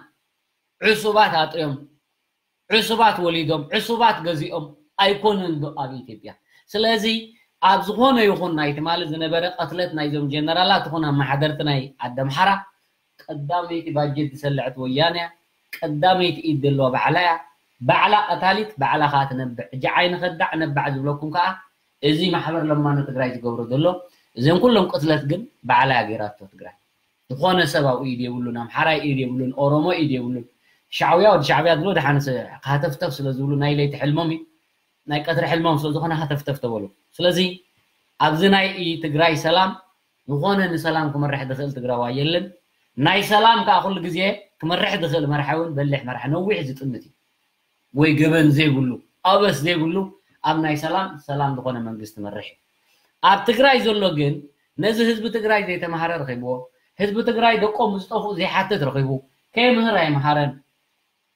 ዕሱባት ኣጥዮም፣ ዕሱባት ወሊዶም፣ ዕሱባት ገዚኦም ኣይኮኑን ዶ ኣብ ኢትዮጵያ? ስለዚ ኣብ ዝኾነ ይኹን ናይ ትማሊ ዝነበረ ቀትለት ናይዞም ጀነራላት ይኹን ኣመሓደርቲ ናይ ዓዲ ኣምሓራ ቀዳመይቲ ባጀት ዝሰለዐት ወያነ እያ። ቀዳመይቲ ኢድ ዘለዋ ባዕላ እያ። ባዕላ ቀታሊት፣ ባዕላ ከዓ ትነብዕ። ሕጂ ዓይኒ ከዳዕ ነባዕ ዝብለኩም ከዓ እዚ ማሕበር ለማኖ ትግራይ ዝገብሮ ዘሎ እዘን ኩሎም ቅትለት ግን ባዕላ እያ ገይራቶ ትግራይ። ዝኾነ ሰብ ኣብኡ ኢድ የብሉን፣ ኣምሓራይ ኢድ የብሉን፣ ኦሮሞ ኢድ የብሉን። ሻዕብያ ወዲ ሻዕብያ ዝብሎ ደሓን ስ-፣ ሃተፍተፍ ስለ ዝብሉ ናይ ለይቲ ሕልሞም እዩ። ናይ ቀትሪ ሕልሞም ስለ ዝኾነ ሃተፍተፍ ተበሉ። ስለዚ ኣብዚ ናይ ትግራይ ሰላም ዝኾነ ንሰላም ክመርሕ ዝኽእል ትግራዋይ የለን። ናይ ሰላም ከዓ ኩሉ ግዜ ክመርሕ ዝኽእል መራሒ እውን በሊሕ መራሒ ነዊሕ ዝጥምት እዩ። ወይ ገበን ዘይብሉ ኣበስ ዘይብሉ ኣብ ናይ ሰላም ሰላም ዝኾነ መንግስቲ መርሕ እዩ። ኣብ ትግራይ ዘሎ ግን ነዚ ህዝቢ ትግራይ ዘይተማሃረ ረኺብዎ፣ ህዝቢ ትግራይ ደቆም ዝጠፍኡ ዘይሓትት ረኺቡ ከይምህር ኣይምሃረን፣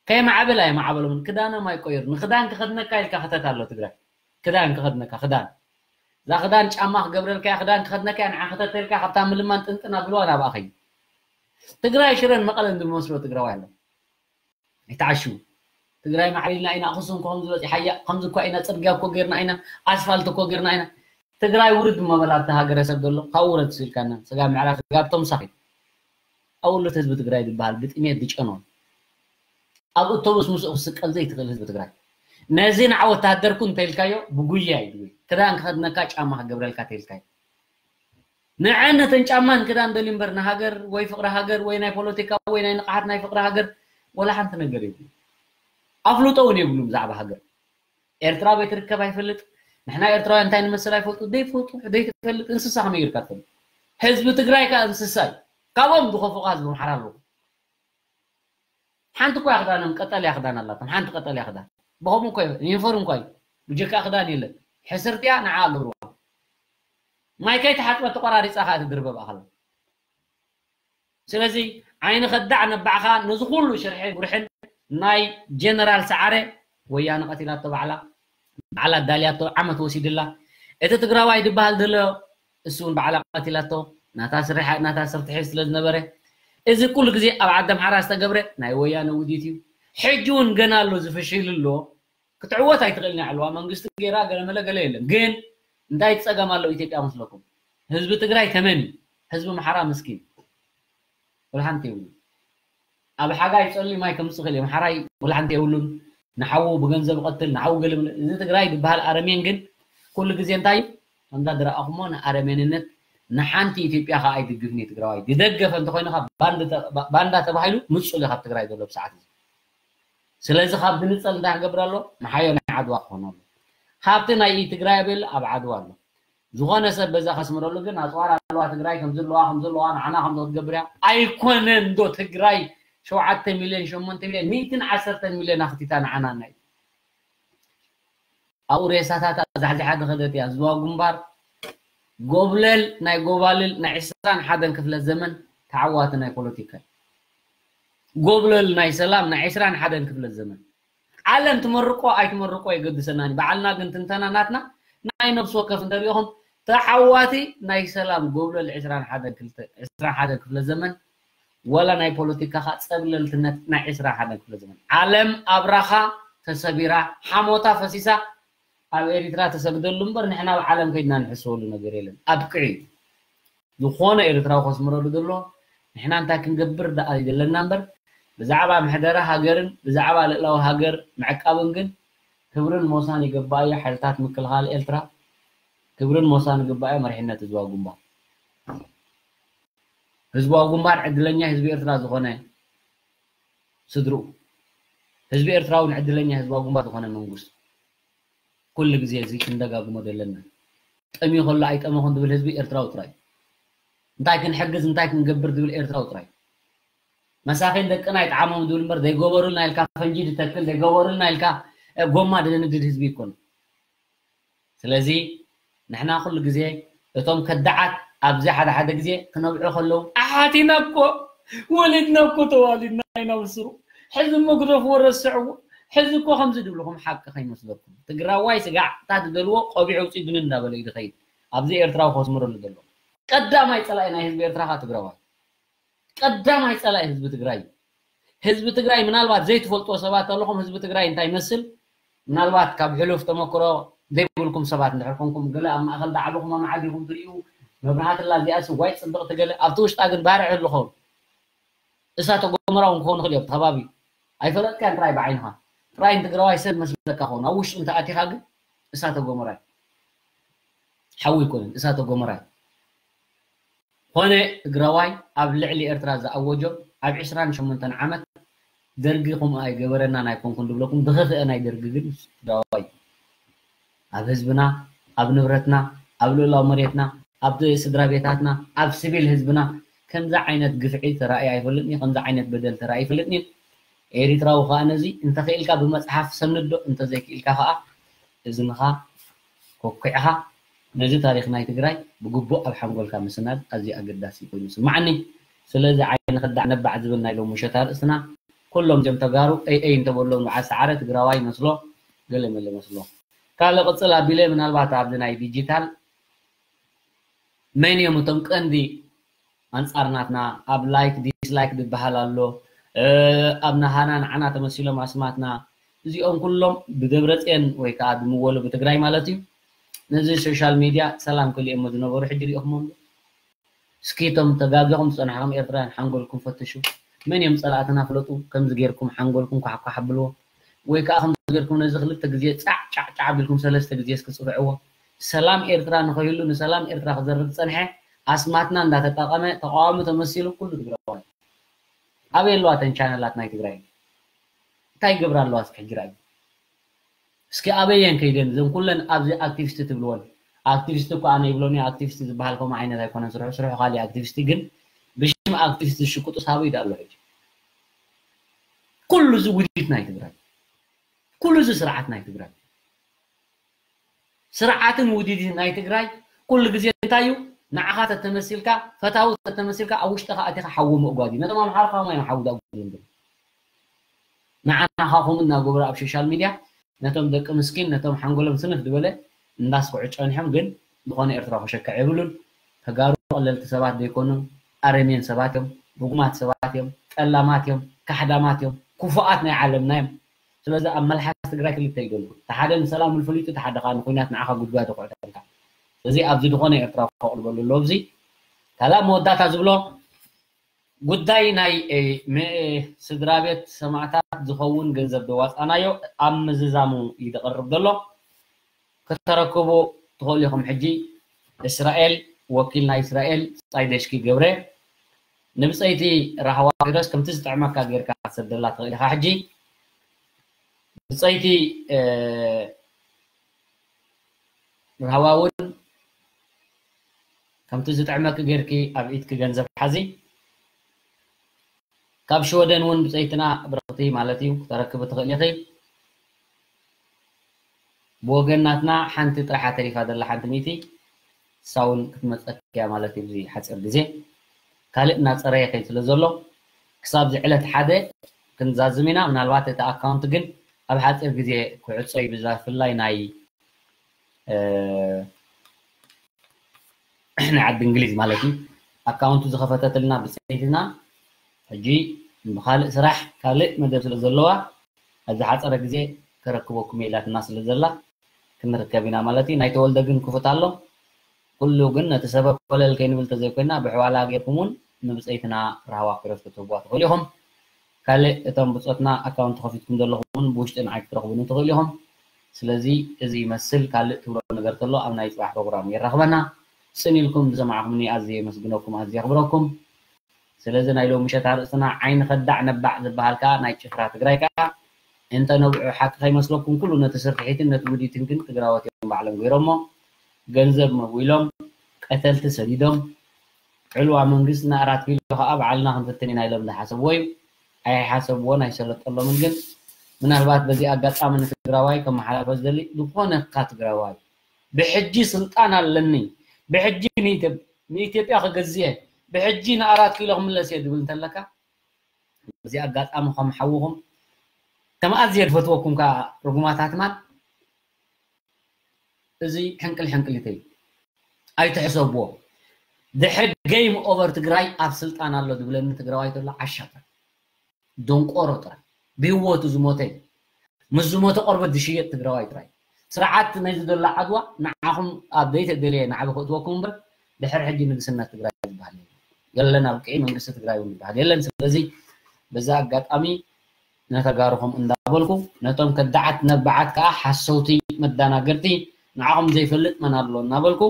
ከይማዕብል ኣይማዕበሎምን። ክዳኖም ኣይቆየሩ። ንክዳን ክኸድነካ ኢልካ ክተት ኣሎ ትግራይ። ክዳን ክኸድነካ፣ ክዳን። እዛ ክዳን ጫማ ክገብረልካ እያ፣ ክዳን ክኸድነካ እያ፣ ንዓ ክተተልካ ካብታ ምልማን ጥንጥን ኣብልዋ ናብኣ ኸዩ። ትግራይ ሽረን መቐለን ዝመስሎ ትግራዋይ ኣሎ። ይተዓሹ። ትግራይ ማዕቢልና ኢና፣ ኣኽሱም ከምዚ በፂሓያ፣ ከምዚ እኳ ኢና፣ ፅርግያ እኮ ጌርና ኢና፣ ኣስፋልት እኮ ጌርና ኢና። ትግራይ ውርድ መበል ኣብቲ ሃገረሰብ ዘሎ፣ ካብ ውረድ ስልካና፣ ስጋ ምዕራፍ፣ ስጋ ብቶም ሳኺ። ኣውሎት ህዝቢ ትግራይ ዝበሃል ብጥሜት ዝጨኖ። ኣብ ኣውቶቡስ ምስኡ ክስቀል ዘይትኽእል ህዝቢ ትግራይ። ነዚ ንዓ ወታሃደርኩ እንተኢልካዮ፣ ብጉያ እዩ ዝብል። ክዳን ክኸድነካ፣ ጫማ ክገብረልካ እንተኢልካዮ። ንዐ ነተን ጫማን ክዳን ደልዩ እምበር ንሃገር ወይ ፍቕሪ ሃገር ወይ ናይ ፖለቲካ ወይ ናይ ንቕሓት ናይ ፍቕሪ ሃገር ወላ ሓንቲ ነገር የብሉ። ኣፍልጦ እውን የብሉ ብዛዕባ ሃገር። ኤርትራ ቤት ርከብ ኣይፈልጥ። ንሕና ኤርትራውያን እንታይ ንመስል ኣይፈልጡ። ዘይፈልጡ፣ ዘይትፈልጥ እንስሳ ከመይ ጌርካ ትፈልጥ? ህዝቢ ትግራይ ከኣ እንስሳ እዩ። ካብኦም ዝኸፍኡ ከኣ ህዝቢ ኣምሓራ ኣለዉ። ሓንቲ እኳ ክዳኖም ቀጠልያ ክዳን ኣላቶም። ሓንቲ ቀጠልያ ክዳን። ብኸምኡ እኮ እዩ። ዩኒፎርም እኳ እዩ። ብጀካ ክዳን የለን። ሕስርቲያ ንዓ ገብርዋ። ማይ ከይተሓጽበት ተቆራሪጻ ከኣ ትድርበብ ኣኸላ። ስለዚ ዓይኒ ከዳዕ ነባዕኻ ነዚ ኩሉ ሽርሒ ጉርሕን ናይ ጀነራል ሰዓረ ወያነ ቀቲላቶ ባዕላ፣ ባዕላ ኣዳልያቶ ዓመት ወሲድላ። እቲ ትግራዋይ ዝበሃል ዘሎ እሱ እውን ባዕላ ቀቲላቶ፣ ናታ ስርሒ፣ ናታ ስርትሒ ስለ ዝነበረ፣ እዚ ኩሉ ግዜ ኣብ ዓዲ ኣምሓራ ዝተገብረ ናይ ወያነ ውዲት እዩ። ሕጂ እውን ገና ኣሎ፣ ዝፍሽል ኣሎ። ክትዕወት ኣይትኽእልን እያ ዕልዋ። መንግስቲ ገይራ ገለመለ ገለ የለን። ግን እንታይ ጸገም ኣሎ ኢትዮጵያ መስለኩም? ህዝቢ ትግራይ ተመን እዩ። ህዝቢ ኣምሓራ ምስኪን። ወላ ሓንቲ የብሉን። ኣብ ሓጋይ ጸልዩ ማይ ከምጽእ ይኽእል እዩ። ኣምሓራይ ወላ ሓንቲ የብሉን። ንሓዉ ብገንዘብ ይቐትል፣ ንሓዉ ገለ መለ። እዚ ትግራይ ዝበሃል ኣረሜን ግን ኩሉ ግዜ እንታይ እዩ? ከምዛ ዝረኣኹሞ ንኣረሜንነት ንሓንቲ ኢትዮጵያ ከኣ ኣይድግፍን እዩ ትግራዋይ። ዝደገፈ እንተኾይኑ ከኣ ባንድ ተ-፣ ባ-፣ ባንዳ ተባሂሉ ምጹ እዩ ካብ ትግራይ ዘሎ ብሰዓት እዚ። ስለዚ ካብ ዝንጸል እንታይ ክገብር ኣሎ? መሓዮ ናይ ዓድዋ ክኾን ኣሎ። ሃብቲ ናይ ትግራይ ኣበል ኣብ ዓድዋ ኣሎ። ዝኾነ ሰብ በዛ ከስምረሉ ግን ኣጽዋር ኣለዋ ትግራይ ከም ዘለዋ፣ ከም ዘለዋ ንዓና ከም ክትገብር እያ። ኣይኮነን ዶ ትግራይ ሸውዓተ ሚልዮን፣ ሸሞንተ ሚልዮን፣ ሚእትን ዓሰርተን ሚልዮን ኣኽቲታ ንዓና ናይ ኣብኡ ሬሳታታ ዛሕዚሓ ዝኸደት እያ። ዝዋ ግንባር ጎብለል ናይ ጎባልል ናይ ዕስራን ሓደን ክፍለ ዘመን ተዓዋቲ ናይ ፖለቲካ እዩ። ጎብለል ናይ ሰላም ናይ ዕስራን ሓደን ክፍለ ዘመን። ዓለም ትመርቆ ኣይትመርቆ የገድሰናን እዩ። ባዕልና ግን ትንተና ናትና ናይ ነብሲ ወከፍ እንተሪኢኹም ተዓዋቲ ናይ ሰላም ጎብለል ዕስራን ሓደን ክልተ፣ ዕስራን ሓደን ክፍለ ዘመን ወላ ናይ ፖለቲካኻ ጸብለልትነት ናይ ዕስራን ሓደን ክፍለ ዘመን። ዓለም ኣብራኻ ተሰቢራ፣ ሓሞታ ፈሲሳ፣ ኣብ ኤሪትራ ተሰግደሉ እምበር ንሕና ኣብ ዓለም ከይድና ንሕስበሉ ነገር የለን። ኣብቅዕ እዩ። ዝኾነ ኤርትራዊ ከስምረሉ ዘሎ ንሕና እንታይ ክንገብር ደኣ እዩ ዘለና እምበር ብዛዕባ ምሕደራ ሃገርን ብዛዕባ ልእላዊ ሃገር ምዕቃብን ግን ክብርን ሞሳን ይግባኣዮ ሓይልታት ምክልኻል ኤርትራ፣ ክብርን ሞሳን ይግባኣዮ መሪሕነት ህዝባዊ ግንባር። ህዝባዊ ግንባር ዕድለኛ ህዝቢ ኤርትራ ዝኾነ ስድርኡ፣ ህዝቢ ኤርትራ እውን ዕድለኛ ህዝባዊ ግንባር ዝኾነ መንግስቱ። ኩሉ ግዜ እዚ ክንደጋግሞ ዘለና። ጠምዩ ከሎ ኣይጠመኹን ዝብል ህዝቢ ኤርትራዊ ጥራይ። እንታይ ክንሕግዝ እንታይ ክንገብር ዝብል ኤርትራዊ ጥራይ። መሳኺን ደቅና ኣይጠዓሞም ዝብል እምበር ዘይገበሩልና ኢልካ ፈንጂ ዝተክል ዘይገበሩልና ኢልካ ጎማ ደነድድ ህዝቢ ይኮን። ስለዚ ንሕና ኩሉ ግዜ እቶም ከዳዓት ኣብዚ ሓደ ሓደ ግዜ ክነብዑ ከለዉ ኣሓቲና እኮ ወሊድና እኮ ተዋሊድና ኢና ብስሩ ሕዚ እሞ ግደፍዎ ረስዕዎ ሕዚ እኮ ከምዚ ድብልኹም ሓቂ ከይመስለኩም ትግራዋይ ስጋዕ እታ ትደልዎ ቆቢዕ ውፅእ ድንን እንዳበለ እዩ ዝኸይድ ኣብዚ ኤርትራዊ ከስምረሉ ዘሎ ቀዳማይ ፀላኢ ናይ ህዝቢ ኤርትራ ካ ትግራዋይ ቀዳማይ ፀላኢ ህዝቢ ትግራይ እዩ። ህዝቢ ትግራይ ምናልባት ዘይትፈልጥዎ ሰባት ኣለኹም ህዝቢ ትግራይ እንታይ ይመስል ምናልባት ካብ ሕሉፍ ተመክሮ ዘይብልኩም ሰባት እንድሕር ኮንኩም ገለ ኣብ ማእኸል ዳዕብኹም ኣማዓዲኹም ትርእዩ መብራህትላ እዚኣስ ዋይ ፅብቕቲ ገለ ኣብቲ ውሽጣ ግን ባርዕ ኣለኸውን እሳተ ጎመራ እውን ክኾኑ ክእል እዮም ከባቢ ኣይፈለጥካን ጥራይ ብዓይንኻ ጥራይ ንትግራዋይ ሰብ መስለካ ኸውን ኣብ ውሽጡ እንተኣቲኻ ግን እሳተ ጎመራ ሓዊ ኣይኮነን እሳተ ጎመራ ኮነ ትግራዋይ ኣብ ልዕሊ ኤርትራ ዝኣወጆ ኣብ ዕስራን ሸሞንተን ዓመት ደርጊ ከምኡ ኣይገበረናን ኣይኮንኩን ዝብለኩም ዝኸፍአ ናይ ደርጊ ግን ትግራዋይ ኣብ ህዝብና ኣብ ንብረትና ኣብ ልኡላዊ መሬትና ኣብ ስድራ ቤታትና ኣብ ስቪል ህዝብና ከምዚ ዓይነት ግፍዒ ተራእየ ኣይፈልጥን እዩ ከምዚ ዓይነት በደል ተራእየ ይፈልጥን እዩ ኤሪትራዊ ከዓ ነዚ እንተኽኢልካ ብመፅሓፍ ሰንዶ እንተዘይክኢልካ ከዓ እዝንኻ ኮኩዕኻ ነዚ ታሪኽ ናይ ትግራይ ብግቡእ ኣብ ሓንጎልካ ምስናድ ኣዝዩ ኣገዳሲ ኮይኑ ይስማዓኒ። ስለዚ ዓይኒ ክዳዕ ነባዕ ዝብል ናይ ሎሚ ምሸት ኣርእስትና ኩሎም እዚኦም ተጋሩ ኤይ ኤይ እንተበሎም በዓል ሰዓረ ትግራዋይ ይመስሎ ገለ መለ መስሎ። ካልእ ቅፅል ኣቢለ ምናልባት ኣብዚ ናይ ዲጂታል መን እዮም እቶም ቀንዲ ኣንጻር ናትና ኣብ ላይክ ዲስላይክ ዝበሃል ኣሎ ኣብ ናሃና ንዓና ተመሲሎም ኣስማትና እዚኦም ኩሎም ብደብረፅየን ወይ ከዓ ብምወሉ ብትግራይ ማለት እዩ ነዚ ሶሻል ሚድያ ሰላም ክልእሞ ዝነበሩ ሕጂ ሪኦኹሞም እስኪ እቶም ተጋጊኹም ዝፀናሕኹም ኤርትራውያን ሓንጎልኩም ፈትሹ መን እዮም ፀላእትና ፍለጡ ከምዚ ጌርኩም ሓንጎልኩም ኳሕኳሕ ኣብልዎ ወይ ከዓ ከምዚ ጌርኩም ነዚ ክልተ ግዜ ፃዕ ጫዕ ጫዕ ኣቢልኩም ሰለስተ ግዜ እስኪ ፅፍዕዎ ሰላም ኤርትራ ንኸይህሉ ንሰላም ኤርትራ ክዘርግ ዝፀንሐ ኣስማትና እንዳተጠቐመ ተቃዋሚ ተመሲሉ ኩሉ ትግራዋይ ኣበይ ኣለዋ ተን ቻነላት ናይ ትግራይ እንታይ ይገብራ ኣለዋ እስኪ ሕጂ ርኣዩ እስኪ ኣበየን ከይደን እዘን ኩለን ኣብዚ ኣክቲቪስቲ ትብልወን ኣክቲቪስቲ እኮ ኣነ ይብሎኒ ኣክቲቪስቲ ዝበሃል ከምኡ ዓይነት ኣይኮነን ስርሑ ስርሑ ካሊእ ኣክቲቪስቲ ግን ብሽም ኣክቲቪስቲ ዝሽቅጡ ሳበይ ዳ ኣሎ ሕጂ ኩሉ እዚ ውዲት ናይ ትግራይ ኩሉ እዚ ስርዓት ናይ ትግራይ ስርዓትን ውዲትን ናይ ትግራይ ኩሉ ግዜ እንታይ እዩ ንዓኻ ተተመሲልካ ፈታዊ ተተመሲልካ ኣብ ውሽጥኻ ኣቲኻ ሓዊ ምእጓድ እዩ ነቶም ኣምሓራ ከማይ ሓዊ ዳጉድ ንዓና ኻኹም እናገበሩ ኣብ ሶሻል ሚድያ ነቶም ደቂ ምስኪን ነቶም ሓንጎሎም ስንፍ ዝበለ እንዳስኩዑ ጨኒሖም ግን ዝኾነ ኤርትራ ክሸክዕ የብሉን ተጋሩ ቀለልቲ ሰባት ዘይኮኑን ኣረሜን ሰባት እዮም ርጉማት ሰባት እዮም ጠላማት እዮም ካሕዳማት እዮም ክፉኣት ናይ ዓለምና እዮም ስለዚ ኣብ መልሓስ ትግራይ ክልተ እዩ ዘሎ እቲ ሓደ ንሰላም ንፍሊጡ እቲ ሓደ ከዓ ንኩናት ንዓኻ ጉድጓድ ይኩዕተልካ ስለዚ ኣብዚ ዝኾነ ኤርትራ ክቕልበሉ ኣለዎ ኣብዚ ካልእ መወዳእታ ዝብሎ ጉዳይ ናይ ስድራ ቤት ሰማእታት ዝኸውን ገንዘብ ደዋፃናዮ ኣብ ምዝዛሙ እዩ ደቐርብ ዘሎ ክተረክቡ ትኽእሉ ኢኹም ሕጂ እስራኤል ወኪል ናይ እስራኤል ፃይደሽኪ ገብረ ንብፀይቲ ራህዋ ኪሮስ ከምቲ ዝጥዕመካ ጌርካ ክትሰደላ ትኽእል ኢኻ ሕጂ ብፀይቲ ራህዋ እውን ከምቲ ዝጥዕመኪ ጌርኪ ኣብ ኢድኪ ገንዘብ ሓዚ ካብ ሽወደን እውን ብፀይትና ብረኽቲ ማለት እዩ ክተረክቢ ትኽእል ኢኺ ብወገን ናትና ሓንቲ ጥራሓ ተሪፋ ዘላ ሓንቲ ሚእቲ እሳ እውን ክትመፀኪ እያ ማለት እዩ እዚ ሓፂር ግዜ ካልእ እናፀረየ ከይድ ስለ ዘሎ ክሳብ ዝዕለት ሓደ ክንዛዝም ኢና ምናልባት እቲ ኣካውንት ግን ኣብ ሓፂር ግዜ ክዕፆ እዩ ብዛ ፍላይ ናይ ናይ ዓዲ እንግሊዝ ማለት እዩ ኣካውንቱ ዝኸፈተትልና ብፀይትና ሕጂ ብካልእ ስራሕ ካልእ መደብ ስለ ዘለዋ ኣብ ዝሓፀረ ግዜ ከረክበኩም ኢላትና ስለ ዘላ ክንርከብ ኢና ማለት እዩ ናይ ተወልደ ግን ክፉት ኣሎ ኩሉ ግን ነቲ ሰበብ ኮለል ከይንብል ተዘይኮይና ብሕዋላ ጌርኩም እውን ንብፀይትና ራህዋ ክረፍ ክትህብዋ ትኽእሉ ኢኹም ካልእ እቶም ብጾትና ኣካውንት ከፊትኩም ዘለኹም እውን ብውሽጢ ንዓይ ክትረኽቡኒ ትኽእሉ ኢኹም። ስለዚ እዚ ይመስል። ካልእ ትብሎ ነገር ተሎ ኣብ ናይ ጽባሕ ፕሮግራም የራኽበና። ጽን ኢልኩም ዝሰማዕኩምኒ ኣዝየ የመስግነኩም፣ ኣዝየ የኽብረኩም። ስለዚ ናይ ሎሚ ምሸት ኣርእስትና ዓይኒ ከዳዕ ነባዕ ዝበሃል ከኣ ናይ ጭፍራ ትግራይ ከኣ እንተ ነብዑ ሓቂ ከይመስለኩም ኩሉ ነቲ ስርሒትን ነቲ ውዲትን ግን ትግራዎት እዮም ባዕሎም ገይሮሞ። ገንዘብ መዊሎም፣ ቀተልቲ ሰዲዶም፣ ዕልዋ መንግስቲ ንኣራት ኪሎ ከኣ ባዕልና ክንፍትን ኢና ኢሎም ዝሓሰብዎ እዩ። ኣይሓሰብዎን ኣይሰለጠሎምን። ግን ምናልባት በዚ ኣጋጣሚ ንትግራዋይ ከመሓላልፎ ዝደሊ ዝኾነ እካ ትግራዋይ ብሕጂ ስልጣን ኣለኒ፣ ብሕጂ ንኢትዮ- ንኢትዮጵያ ክገዝእ እየ፣ ብሕጂ ንኣራት ኪሎ ክምለስ እየ ዝብል እንተለካ በዚ ኣጋጣሚ ከም ሓውኹም ከም ኣዝየ ዝፈትወኩም ከኣ ርጉማት ኣትማን እዚ ሕንቅል ሕንቅሊተይ ኣይትሕሰብዎ። ድሕር game over ትግራይ ኣብ ስልጣን ኣሎ ዝብለኒ ትግራዋይ ተሎ ዓሻ ጥራይ፣ ደንቆሮ ጥራይ፣ ብህይወቱ ዝሞተ፣ ምስ ዝሞተ ቆርበት ዝሽየጥ ትግራዋይ ጥራይ። ስርዓት ናይዚ ዘሎ ዓድዋ ንዓኹም ኣብ ዘይተደለየ ናዕቢ ከእትወኩም እምበር ድሕር ሕጂ ንግስነት ትግራይ ዝበሃል የለን። የለን፣ ኣብቅዒ መንግስቲ ትግራይ እውን ዝበሃል የለን። ስለዚ በዛ ኣጋጣሚ ነተጋሩ ከምኡ እንዳበልኩ ነቶም ከዳዓት ነባዓት ከዓ ሓሰውቲ መዳናገርቲ ንዓኹም ዘይፈልጥ መን ኣሎ እናበልኩ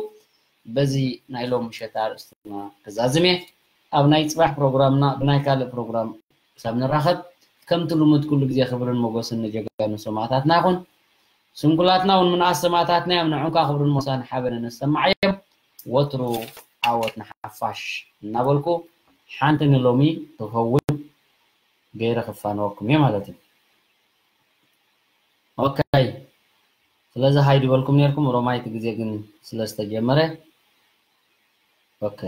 በዚ ናይ ሎም ምሸት ኣርእስትና ክዛዝም እየ። ኣብ ናይ ፅባሕ ፕሮግራምና ብናይ ካልእ ፕሮግራም ክሳብ ንራኸብ ከምቲ ልሙድ ኩሉ ግዜ ክብርን ሞገስን ንጀጋኑ ሰማእታትና ይኹን። ስንኩላትና እውን ምንኣስ ሰማእታትና እዮም፣ ንዕንኳ ክብርን ሞሳን ሓበንን ነሰማዓዮም። ወትሩ ዓወት ንሓፋሽ እናበልኩ ሓንቲ ንሎሚ ትኸውን ገይረ ክፋነወኩም እየ ማለት እዩ። ኦኬ፣ ስለዚ ሃይ ድበልኩም ነርኩም ሮማይ እቲ ግዜ ግን ስለ ዝተጀመረ ኦኬ።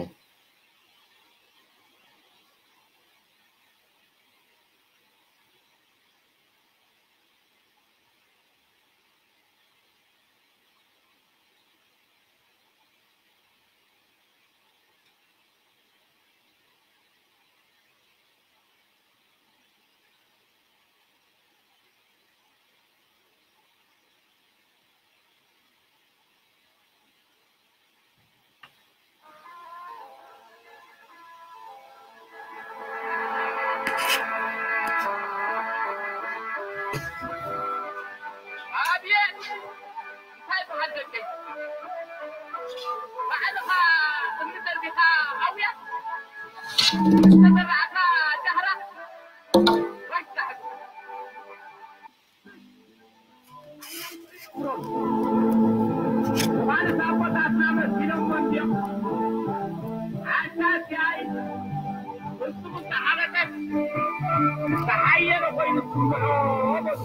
ኣቤት! እንታይ በሃል ደቀይ? ባዕልኻ እምኒ ደርቢኻ ኣውያ፣ ዝተዘራእካ ዳህራ ዋይ ዛሕሉ። ማለት ኣቦታትና መሲሎሞ እንድዮም። ሓሻ ሲኣይ ፍጹም ዝተዓበጠ ዝተሓየለ ኮይኑ ትስምዖ በሉ።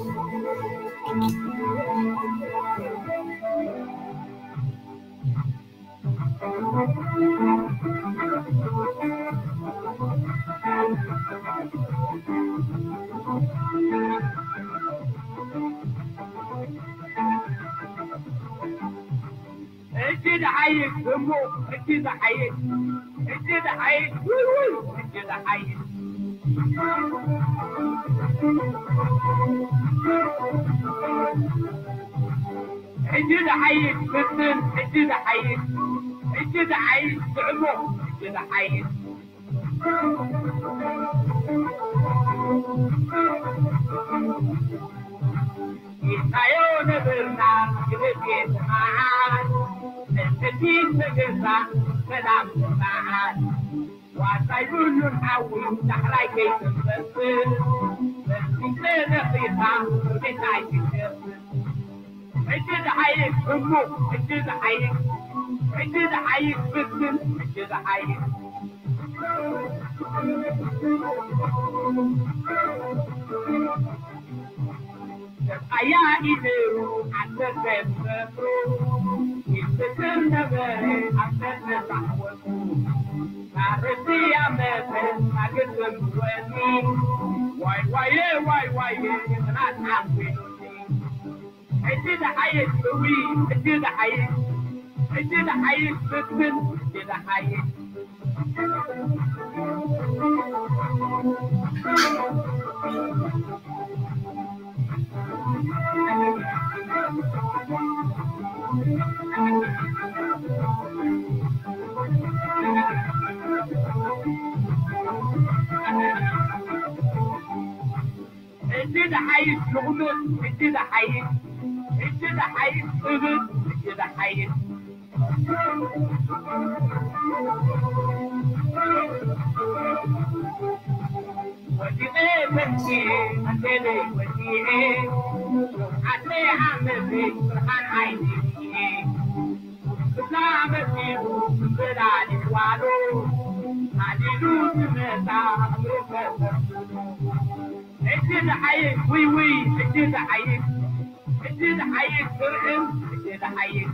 እጅ ደሓይሽ እሞ፣ እጅ ደሓይሽ፣ እጅ ደሓይሽ፣ ውይ ውይ፣ እጅ ደሓይሽ። ሕጂ ዝሓይሽ ፍትን፣ ሕጂ ዝሓይሽ፣ ሕጂ ዝሓይሽ ጥዕሞ፣ ሕጂ ዝሓይሽ። ጌታዮ ነብርና ክብር የስምዓን፣ ንሕድሕድ ተገዛ ሰላም ስምዓን። ዋርሳይ ብሉን ሓዊ ዳሕራይ ከይትንበስል፣ በዚሕ ተደኺኻ ርቢት ኣይትሸፍን። ሕጂ ዝሓይሽ ህሙቕ፣ ሕጂ ዝሓይሽ፣ ሕጂ ዝሓይሽ ፍትን፣ ሕጂ ዝሓይሽ። ሰብኣያ ኢደሩ ዓሰርተ ዝፈጥሩ፣ ይፍትን ነበረ ዓሰርተ ዛዕወቱ። ማረስያ መተ ማግስም ወኒ፣ ዋይ ዋየ፣ ዋይ ዋየ፣ ጽናት ዓንኩሉኒ። ሕጂ ዝሓይሽ እዊ፣ ሕጂ ዝሓይሽ፣ ሕጂ ዝሓይሽ ፍትን፣ ሕጂ ዝሓይሽ። ሓይሽ ልቑምት፣ ሕጂ ዝሓይሽ፣ ሕጂ ዝሓይሽ እብል፣ ሕጂ ዝሓይሽ። ወዲቐ ተንሲኤ፣ ኣንቴለ ወዲኤ፣ ሸውዓተ ዓመተይ ብርሃን ዓይነይ ርኢኤ። እዛ መጺኡ ጽንበላሊዕ ዋሎ፣ ሃሊሉ ዝመጻ ኣእምሮ ፈሰስሉ። ሕጂ ዝሓይሽ ውይ ውይ፣ ሕጂ ዝሓይሽ፣ ሕጂ ዝሓይሽ ስርዕን፣ ሕጂ ዝሓይሽ።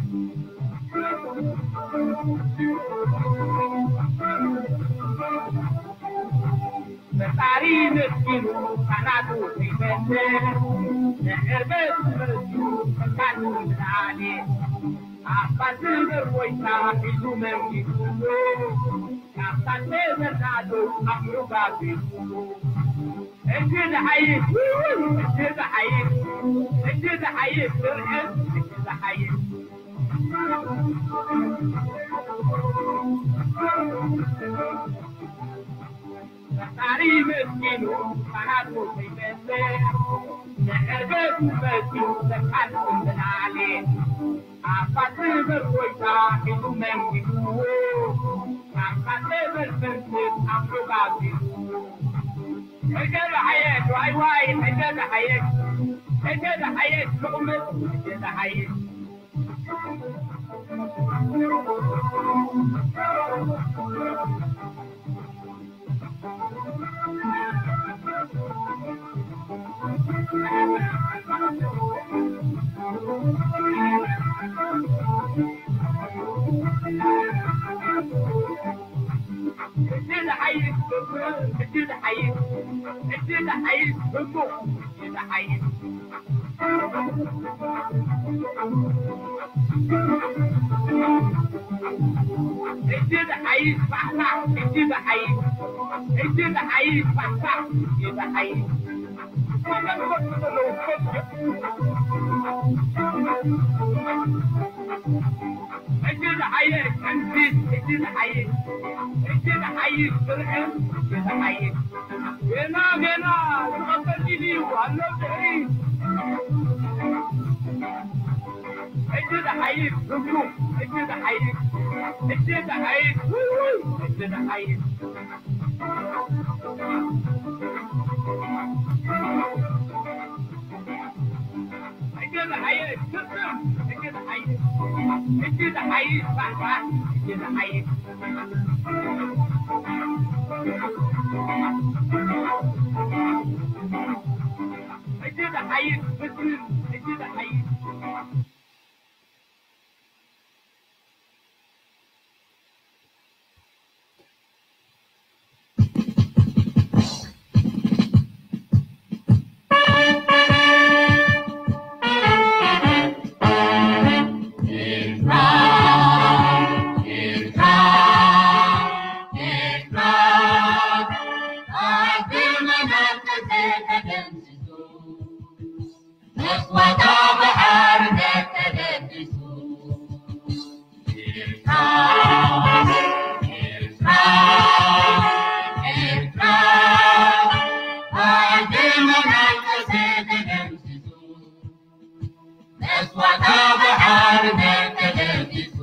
ፈጣሪ መስኪኑ ካናቱ ዘይመሰ፣ ንዕርበት መስኪኑ ፈቃዱ ምናሌ። ኣባቲ በርቦይታ ሒዙ መንጊሱሉ፣ ካብታ ተበርናዶ ኣምዑ ጋቢሉ። ሕጂ ዝሓይሽ፣ ሕጂ ዝሓይሽ፣ ሕጂ ዝሓይሽ፣ ስርዕት፣ ሕጂ ዝሓይሽ። ፈጣሪ መስኪኑ፣ ካናቱ ዘይመሰ፣ ንዕርበት መስኪኑ፣ ተቃልሱ ምናሌ። ኣባቲ በርቦይታ ሒዙ መንጊሱዎ፣ ካብታ ተበርበርት ኣምዑ ጋቢሉ። ሕጂ ዝሓይሽ፣ ዋይ ዋይ፣ ሕጂ ዝሓይሽ፣ ሕጂ ዝሓይሽ፣ ልቑምት፣ ሕጂ ዝሓይሽ። ሕጂ ዝሓይሽ፣ ሕጂ ዝሓይሽ፣ ሕጂ ዝሓይሽ፣ ሕጂ ዝሓይሽ። ሕጂ ዝሓይሽ ፋሕፋሕ፣ ሕጂ ዝሓይሽ፣ ሕጂ ዝሓይሽ ፋሕፋሕ፣ ሕጂ ዝሓይሽ። ሕጂ ዝሓይሽ ሕንፊት፣ ሕጂ ዝሓይሽ፣ ሕጂ ዝሓይሽ ስርዕን፣ ሕጂ ዝሓይሽ። ገና፣ ገና፣ ዝቐጸል ኢሉ እዩ፣ ኣሎ ድሕሪት። ሕጂ ዝሓይሽ ህጉ፣ ሕጂ ዝሓይሽ፣ ሕጂ ዝሓይሽ፣ ውይ፣ ውይ፣ ሕጂ ዝሓይሽ። ሕጂ ዝሓይሽ ግጥም፣ ሕጂ ዝሓይሽ፣ ሕጂ ዝሓይሽ ባሕባሕ፣ ሕጂ ዝሓይሽ። ሕጂ ዝሓይሽ ብስም፣ ሕጂ ዝሓይሽ። መስዋእታ ብሓርነት ተበጊሱ። ኤርትራ፣ ኤርትራ፣ ኤርትራ፣ ሃገርና እናልቀሰ ተደምሲሱ። መስዋእታ ብሓርነት ተደምሲሱ።